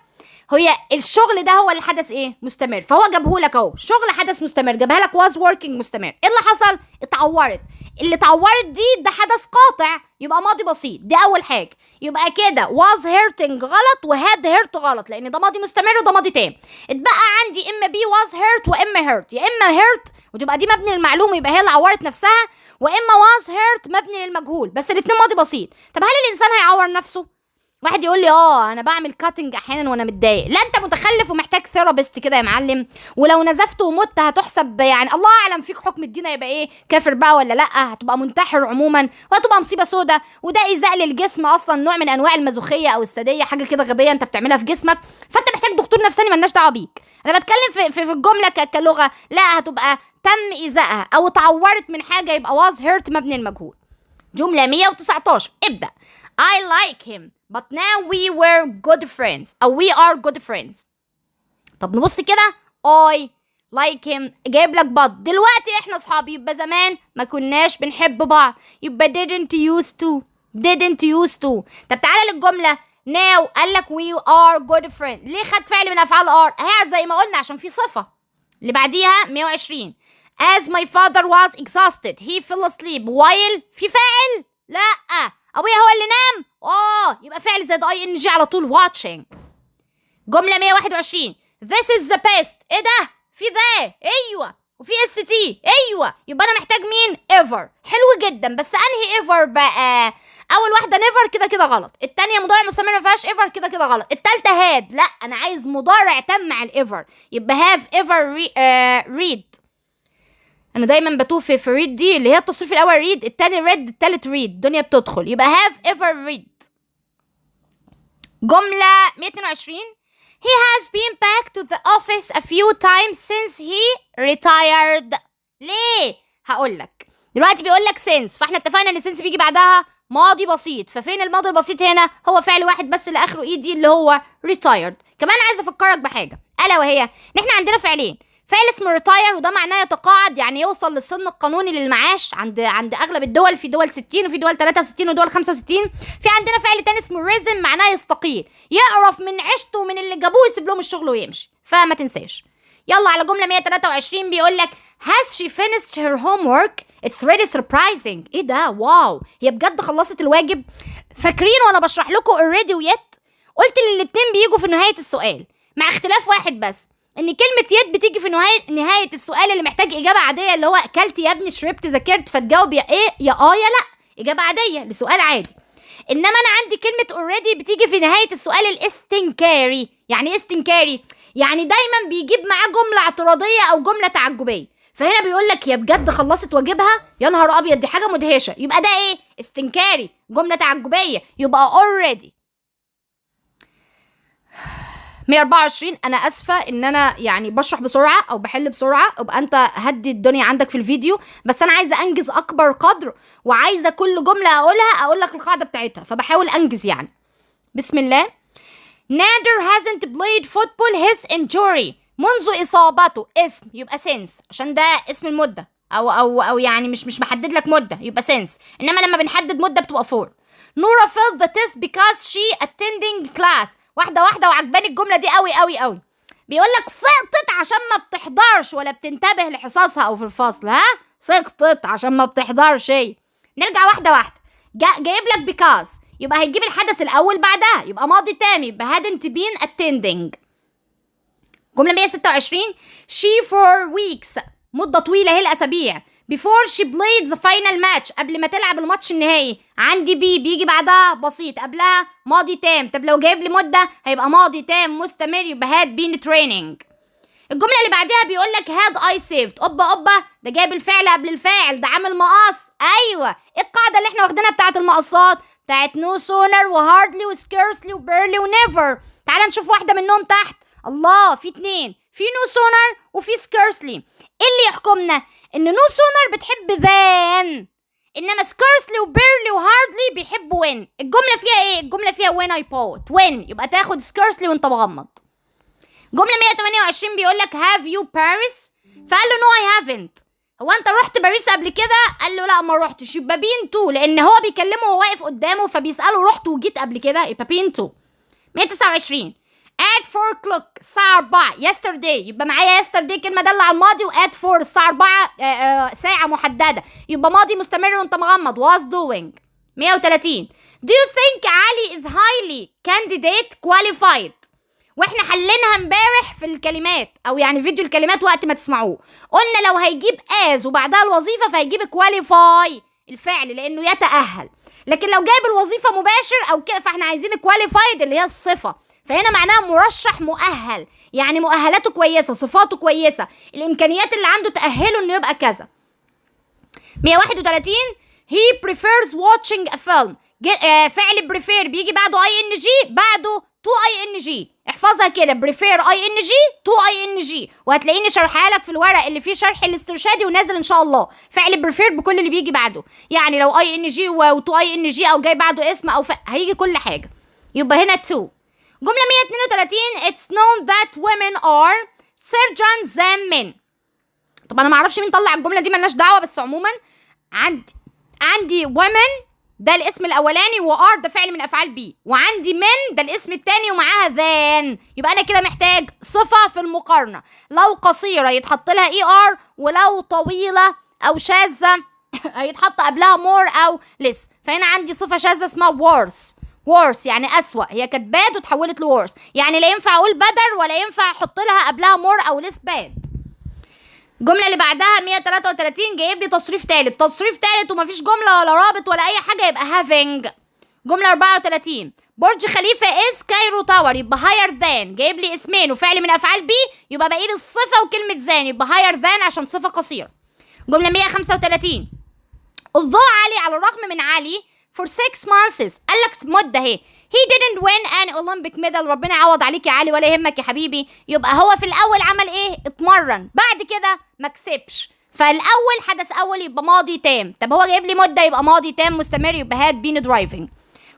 هي الشغل ده هو اللي حدث ايه؟ مستمر. فهو جابه لك اهو، شغل حدث مستمر، جابها لك was working مستمر. ايه اللي حصل؟ اتعورت. اللي اتعورت دي ده حدث قاطع، يبقى ماضي بسيط. دي اول حاجه. يبقى كده was hurting غلط و had hurt غلط، لان ده ماضي مستمر وده ماضي تام. اتبقى عندي اما B was hurt واما hurt. يا اما hurt وتبقى دي مبني للمعلوم، يبقى هي اللي عورت نفسها، واما was hurt مبني للمجهول، بس الاثنين ماضي بسيط. طب هل الانسان هيعور نفسه؟ واحد يقول لي اه، انا بعمل cutting احيانا وانا متضايق. لا، انت متخلف ومحتاج therapist كده يا معلم. ولو نزفت ومت هتحسب، يعني الله اعلم فيك حكم الدين هيبقى ايه، كافر بقى ولا لا، هتبقى منتحر عموما وهتبقى مصيبة سودة. وده ايذاء للجسم اصلا، نوع من انواع المازوخيه او الساديه، حاجة كده غبية انت بتعملها في جسمك. فانت محتاج دكتور نفساني، ملناش دعوه بيك. انا بتكلم في الجملة كلغه. لا، هتبقى تم ايذائها او اتعورت من حاجه، يبقى was hurt مبني المجهول. جملة 119، ابدأ. I like him but now we were good friends أو we are good friends. طب نبص كده، I like him جايب لك but، دلوقتي احنا اصحاب، يبقى زمان ما كناش بنحب بعض، يبقى didn't used to، didn't used to. طب تعالى للجملة now، قال لك we are good friends، ليه خد فعل من افعال are؟ اهي زي ما قلنا عشان في صفة. اللي بعديها 120، as my father was exhausted he fell asleep while، في فاعل؟ لا. ابويا هو اللي نام؟ اه، يبقى فعل زائد ing على طول، watching. جملة 121، this is the best، ايه ده؟ في the، ايوه، وفي st، ايوه، يبقى انا محتاج مين؟ ever. حلو جدا، بس انهي ever بقى؟ اول واحدة never كده كده غلط، الثانية مضارع مستمر ما فيهاش ever كده كده غلط، الثالثة had، لا، انا عايز مضارع تم مع ال ever، يبقى have ever read. انا دايما بتوه في read دي، اللي هي التصريف الاول read، التاني read، التالت read، الدنيا بتدخل. يبقى have ever read. جملة 122، He has been back to the office a few times since he retired. ليه؟ هقول لك دلوقتي. بيقول لك since، فاحنا اتفقنا ان since بيجي بعدها ماضي بسيط. ففين الماضي البسيط هنا؟ هو فعل واحد بس اللي اخره ed اللي هو retired. كمان عايز افكرك بحاجه، الا وهي ان احنا عندنا فعلين، فعل اسمه retire وده معناه يتقاعد، يعني يوصل للسن القانوني للمعاش عند اغلب الدول، في دول 60 وفي دول 63 ودول 65. في عندنا فعل تاني اسمه resign معناه يستقيل، يقرف من عيشته ومن اللي جابوه، يسيب لهم الشغل ويمشي. فما تنساش. يلا على جملة 123، بيقول لك has she finished her homework؟ it's really surprising. ايه ده؟ wow، هي بجد خلصت الواجب؟ فاكرين وانا بشرح لكم already و yet؟ قلت ان الاتنين بيجوا في نهاية السؤال، مع اختلاف واحد بس، ان كلمة yet بتيجي في نهاية السؤال اللي محتاج إجابة عادية، اللي هو أكلت يا ابني، شربت، ذاكرت، فتجاوب يا إيه يا آه يا لأ، إجابة عادية لسؤال عادي. إنما أنا عندي كلمة already بتيجي في نهاية السؤال الاستنكاري. يعني إيه استنكاري؟ يعني دايما بيجيب معاه جملة اعتراضية أو جملة تعجبية. فهنا بيقول لك يا بجد خلصت واجبها؟ يا نهار ابيض، دي حاجة مدهشه. يبقى ده ايه؟ استنكاري، جملة تعجبيه، يبقى already. 124. انا اسفه ان انا يعني بشرح بسرعة او بحل بسرعه، ابقى انت هدي الدنيا عندك في الفيديو، بس انا عايزه انجز اكبر قدر، وعايزه كل جملة اقولها اقول لك القاعدة بتاعتها، فبحاول انجز يعني. بسم الله. نادر hasn't played football his injury، منذ اصابته، اسم يبقى since، عشان ده اسم المدة او يعني مش محدد لك مده يبقى since، انما لما بنحدد مده بتبقى for. نورا failed the test because she attending class. واحدة واحده، وعجباني الجملة دي قوي قوي قوي. بيقول لك سقطت عشان ما بتحضرش ولا بتنتبه لحصصها او في الفصل. ها، سقطت عشان ما بتحضرش. نرجع واحدة واحده. جايب لك because، يبقى هيجيب الحدث الاول بعدها، يبقى ماضي تام، يبقى hadn't been attending. جملة 126، she for weeks، مدة طويلة هي الأسابيع، before she played the final match، قبل ما تلعب الماتش النهائي. عندي be بيجي بعدها بسيط، قبلها ماضي تام. طب لو جايب لي مدة هيبقى ماضي تام مستمر، يبقى had been training. الجملة اللي بعدها بيقول لك had I saved. اوبا اوبا، ده جايب الفعل قبل الفاعل، ده عامل مقص. ايوه، ايه القاعدة اللي احنا واخدينها بتاعت المقصات؟ بتاعت no sooner و hardly و scarcely و barely و never. تعال نشوف واحدة منهم تحت. الله، في اتنين، في no sooner وفي scarcely. ايه اللي يحكمنا؟ ان no sooner بتحب than، انما scarcely و barely و hardly بيحبوا when. الجملة فيها ايه؟ الجملة فيها when I bought، when، يبقى تاخد scarcely وانت مغمض. جملة 128، بيقول لك have you Paris؟ فقال له no I haven't. هو انت رحت باريس قبل كده؟ قال له لا ما روحتش، يبقى been to، لان هو بيكلمه وهو واقف قدامه فبيساله رحت وجيت قبل كده، يبقى been to. 129، at 4 o'clock، الساعة 4، yesterday، يبقى معايا yesterday كلمة دالة على الماضي، و at 4 الساعة 4 ساعة محددة، يبقى ماضي مستمر وانت مغمض، was doing. 130، do you think علي is highly candidate qualified؟ واحنا حلينها امبارح في الكلمات، او يعني فيديو الكلمات وقت ما تسمعوه، قلنا لو هيجيب as وبعدها الوظيفة فهيجيب qualify الفعل لانه يتأهل، لكن لو جايب الوظيفة مباشر او كده فاحنا عايزين qualified اللي هي الصفة. فهنا معناها مرشح مؤهل، يعني مؤهلاته كويسة، صفاته كويسة، الامكانيات اللي عنده تأهله انه يبقى كذا. 131، he prefers watching a film. فعل prefer بيجي بعده ing، بعده to ing. احفظها كده، prefer ing to ing، وهتلاقيني شرحها لك في الورق اللي فيه شرح الاسترشادي ونازل ان شاء الله. فعل prefer بكل اللي بيجي بعده، يعني لو ing و to ing او جاي بعده اسم او هيجي كل حاجه، يبقى هنا to. جملة 132، it's known that women are surgeons than men. طب انا ما اعرفش مين طلع الجملة دي، ملناش دعوه، بس عموما عندي women ده الاسم الاولاني، و are ده فعل من افعال be، وعندي men ده الاسم الثاني ومعاها than، يبقى انا كده محتاج صفة في المقارنه. لو قصيرة يتحط لها er، ولو طويلة او شاذة هيتحط قبلها more او less. فهنا عندي صفة شاذة اسمها worse. worse يعني اسوأ، هي كانت bad وتحولت ل worse، يعني لا ينفع اقول better ولا ينفع احط لها قبلها more او less bad. الجملة اللي بعدها 133، جايب لي تصريف ثالث، تصريف ثالث ومفيش جملة ولا رابط ولا أي حاجة، يبقى having. جملة 34، برج خليفة is Cairo Tower، يبقى higher than. جايب لي اسمين وفعل من أفعال be، يبقى باقي لي الصفة وكلمة than، يبقى higher than عشان صفة قصيرة. جملة 135، although علي، على الرغم من علي، for 6 months، قال لك مدة اهي، he didn't win an Olympic medal. ربنا يعوض عليك يا علي، ولا يهمك يا حبيبي. يبقى هو في الأول عمل ايه؟ اتمرن، بعد كده ما كسبش، فالأول حدث أول يبقى ماضي تام. طب هو جايب لي مدة، يبقى ماضي تام مستمر، يبقى had been driving.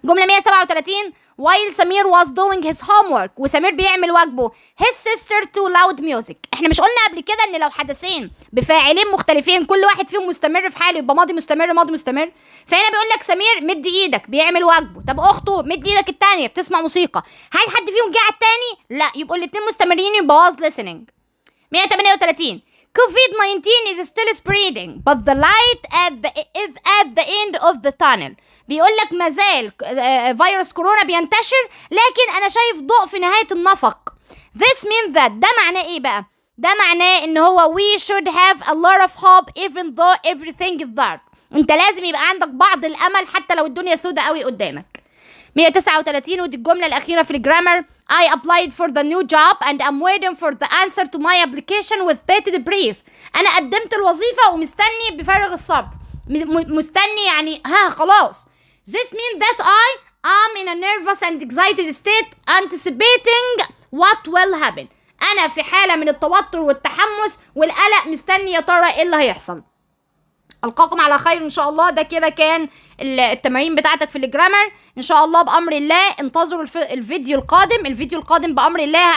جملة 137، while سمير was doing his homework، وسمير بيعمل واجبه، his sister to loud music. احنا مش قلنا قبل كده ان لو حدثين بفاعلين مختلفين كل واحد فيهم مستمر في حاله يبقى ماضي مستمر ماضي مستمر؟ فهنا بيقول لك سمير مد ايدك بيعمل واجبه، طب اخته مد ايدك التانية بتسمع موسيقى، هل حد فيهم جه على التاني؟ لا، يبقوا الاتنين مستمرين، يبقى was listening. 138، COVID-19 is still spreading but the light at the is at the end of the tunnel. بيقول لك ما زال فيروس كورونا بينتشر، لكن انا شايف ضوء في نهاية النفق. This means that، ده معناه ايه بقى؟ ده معناه ان هو we should have a lot of hope even though everything is dark. انت لازم يبقى عندك بعض الامل حتى لو الدنيا سودة قوي قدامك. 139، ودي الجملة الأخيرة في ال grammar. I applied for the new job and I'm waiting for the answer to my application with bated breath. أنا قدمت الوظيفة ومستني بفارغ الصبر، مستني يعني ها خلاص. This means that I am in a nervous and excited state anticipating what will happen. أنا في حالة من التوتر والتحمس والقلق، مستني يا ترى إيه اللي هيحصل. القاكم على خير ان شاء الله. ده كده كان التمارين بتاعتك في ال grammar. ان شاء الله بامر الله انتظروا الفيديو القادم. الفيديو القادم بامر الله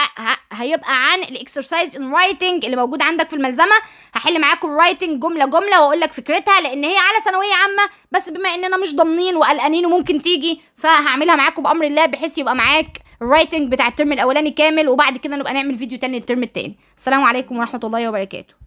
هيبقى عن ال exercise in writing اللي موجود عندك في الملزمه. هحل معاكم ال writing جملة جملة واقول لك فكرتها، لان هي على ثانوية عامه، بس بما اننا مش ضامنين وقلقانين وممكن تيجي، فهعملها معاكم بامر الله، بحيث يبقى معاك ال writing بتاع الترم الاولاني كامل، وبعد كده نبقى نعمل فيديو تاني للترم التاني. السلام عليكم ورحمة الله وبركاته.